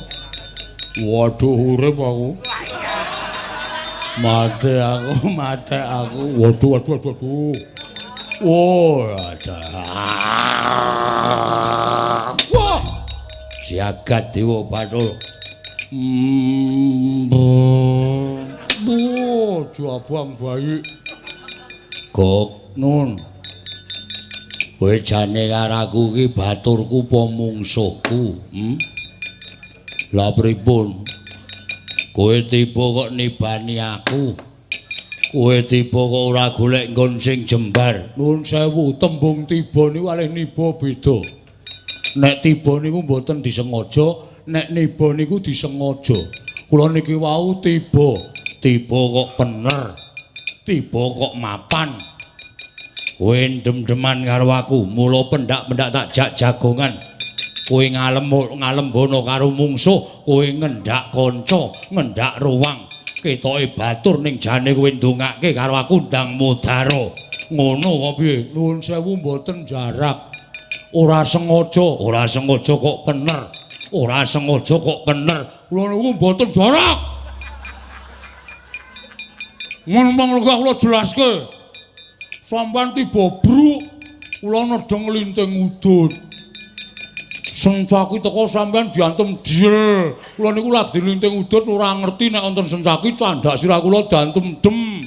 Waduh urip aku. Mati aku, mati aku. Waduh, waduh, waduh, waduh. Oh, ada. Wah. Jagat Dewa Bathara. Oh, jabang bayi. Gok nun. Kowe jane karo aku iki baturku apa mungsuhku? Lah pripun? Kowe tiba kok nibani aku. Kowe tiba kok ora golek nggon sing jembar. Nuwun sewu, tembung tiba niku kalih niba beda. Nek tiba niku mboten disengaja, nek niba niku disengaja. Kula niki wau tiba, tiba kok pener. Tiba kok mapan. Kowe ndem-ndeman karo aku, mula pendak-pendak tak jak jagongan. Kowe ngalembono karo mungsuh, kowe ngendak kanca, ngendak ruwang. Ketoke batur ning jane kowe ndongake karo aku ndang mudara. Ngono kok piye? Nuwun sewu mboten jarak. Ora sengaja, ora sengaja kok pener. Ora sengaja kok pener. Kula niku mboten jarak. Ngomong kula jelaske. Sampeyan tiba bruk, kula nedheng linting udut. Sencaki teko sampeyan diantem diel. Kula niku lagi linting udut ora ngerti nek wonten sencaki candhak sirah kula diantem dem.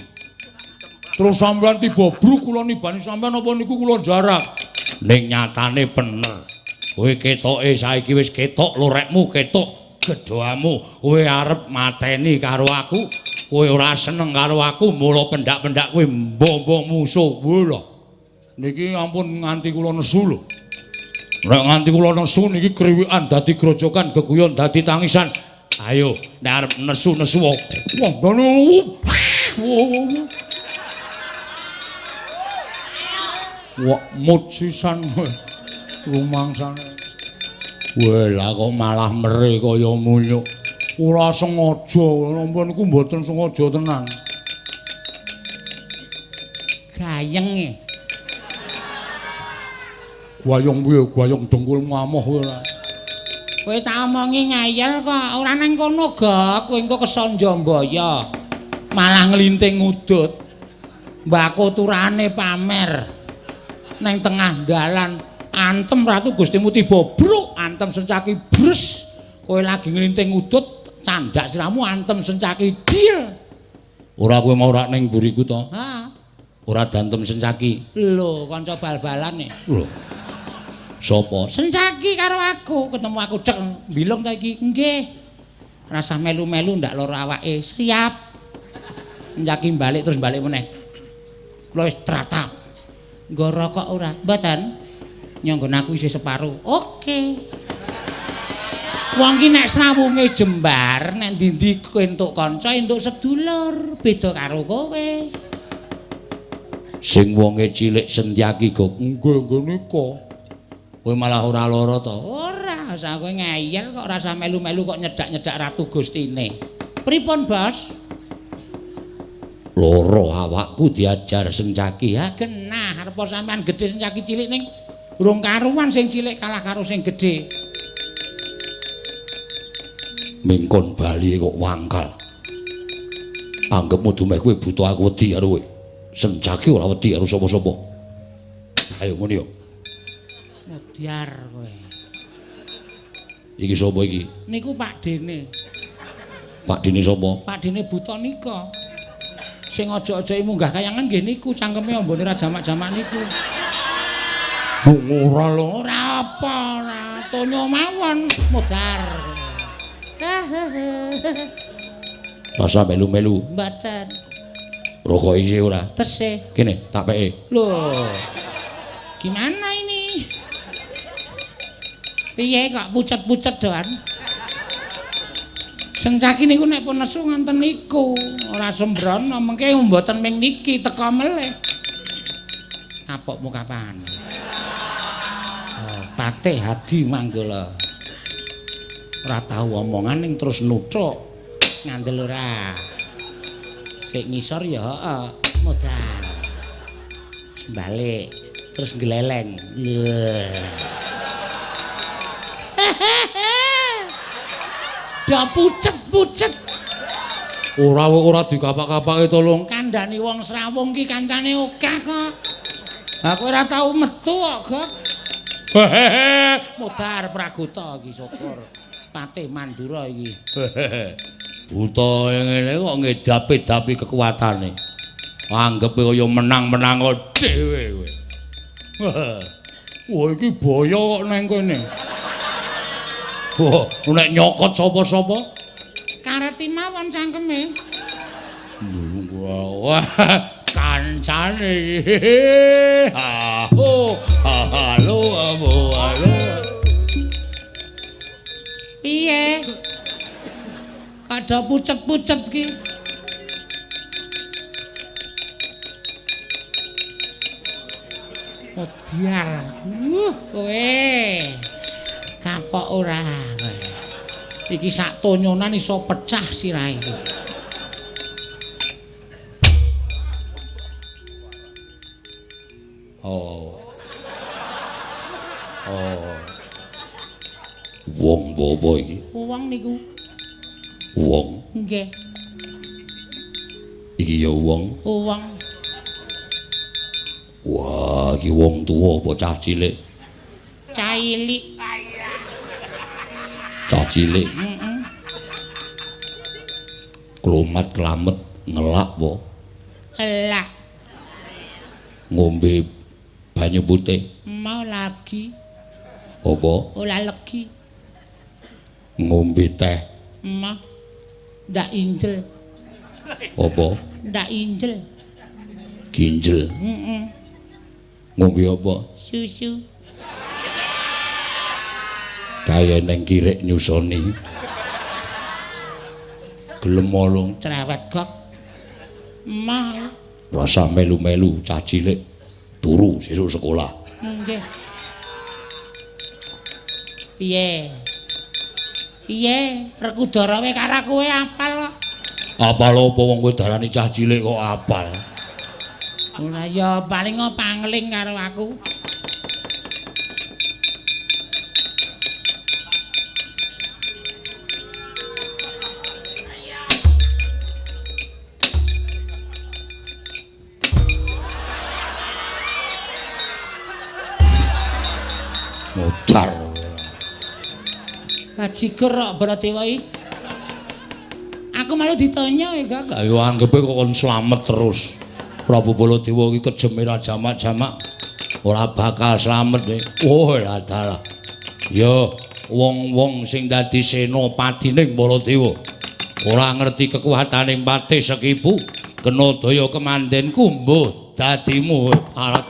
Terus sampean tiba bruk kula nibani sampean apa niku kula jarak. Ning nyatane bener. Kowe ketoke saiki wis ketok lorekmu, ketok gedhoamu. Kowe arep mateni karo aku. Kowe ora seneng karo aku, mula pendak-pendak kowe mbombo musuh. Lho. Niki ampun nganti kula nesu lho. Nek nganti kula nesu niki kriwikan dadi grojokan, geguyon dadi tangisan. Ayo, nek arep nesu-nesu wong. Wah, mut sisan rumangsane. Weh, lah kok malah mere kaya munyuk. Ora sengaja, napa niku mboten sengaja tenan. Gayeng e. Gayeng piye? Gayeng dengkulmu amoh kowe ora. Kowe tak omongi ngayal kok, ora nang kono, Gok. Kowe engko kesonjombaya. Malah nglinting ngudut. Mbako turane pamer. Neng tengah dalan antem Ratu Gustimu tiba bruk antem Sencaki bres. Kowe lagi nglinting udut candak siramu antem Sencaki dil. Ora kowe mau ora ning mburiku to? Ha. Ora dantem Sencaki. Lho, kanca bal-balane. Lho. Sapa? Sencaki karo aku, ketemu aku cek bilung ta iki. Nggih. Rasah melu-melu ndak lara awake. Siap. Sencaki balik terus balik meneh. Kula wis tratap. Nggo rokok ora? Mboten. Nyanggon aku isih separo. Oke. Wong ki nek srawunge jembar, nek ndi-ndi entuk kanca, entuk sedulur, beda karo kowe. Sing wonge cilik Sentyaki kok nggih nggih nika. Kowe malah ora lara to? Ora, sak kowe ngeyel kok ora usah melu-melu kok nyedak-nyedak Ratu Gustine. Pripun, Bos? Loro awakku diajar Sencaki. Ya genah, arep sampean gedhe Sencaki cilik ning urung karuan sing cilik kalah karo sing gedhe. Mingkon bali kok wangkal. Anggepmu dumeh kowe buta aku wedi karo kowe. Sencaki ora wedi karo sapa-sapa. Ayo muni yo. Modyar kowe. Iki sapa iki? Niku Pak Dene. Pak Dene sapa? Pak Dene buta nika. Sing aja-aja munggah kayangan nggih niku cangkeme ambone ra jamak-jamak niku. Ora lho, ora apa ora tonyo mawon modar. Rasa melu-melu. Mboten. Rokok isih ora? Tesih. Kene tak peke. Lho. Gimana ini? Piye kok pucet-pucet doan? Sencaki niku nek pun nesu nganten niku, ora sembrono mengke mboten ming niki teka melih. Kapokmu kapan? Oh, Patih Hadi Manggala. Ora tau omongan ning terus nuthuk. Ngandel ora. Sik ngisor ya heeh, modar. Balik terus gleleng. Dah pucet-pucet. Ora ora dikapak-kapake tolong. Kandhani wong srawung ki kancane akeh kok. Aku ora tau metu kok, Gok. Modar Pragota iki syukur. Patih Mandura iki. Buta ngene kok ngedapi-dapi kekuatane. Anggepe kaya menang-menang dhewe kowe. Wah iki boyo kok nang kene. Wah, nek nyokot sapa-sapa? Kareti mawon cangkeme. Wah, kancane iki. Ha ho, halo, halo. Piye? Kada pucet-pucet ki. Modyar. Kowe. Kapok ora kowe. Iki sak tonyonan iso pecah sirahe iki. Oh. Oh. Wong apa iki? Wong niku. Wong. Nggih. Iki ya wong. Wong. Wah, iki wong tuwa apa cah cilik? Cah cilik. Cah cilik. Heeh. Klomat klamet ngelak apa? Elak. Ngombe banyu putih. Mau lagi. Apa? Ora legi. Ngombe teh. Mau. Ndak injel. Apa? Ndak injel. Ginjel. Heeh. Ngombe apa? Susu. Kaya neng kirik nyusoni. Gelem molong cerewet gok. Mau. Rasa melu-melu cah cilik turu sesuk sekolah. Nggih. Piye? Piye? Rekudara kowe karo kowe apal kok. Apal apa wong kowe darani cah cilik kok apal? Ora ya paling pangling karo aku. Modar. Bajigur kok Baladewa iki. Aku malu ditonyo ya, Kak. Ayo anggepe kok kon slamet terus. Prabu Baladewa iki kejeme ra jamak-jamak. Ora bakal slamet. Oh, lah dalah. Ya, wong-wong sing dadi senopatining Baladewa ora ngerti kekuatane Patih Sekipu, kena daya kemandenku mbuh dadimu arat.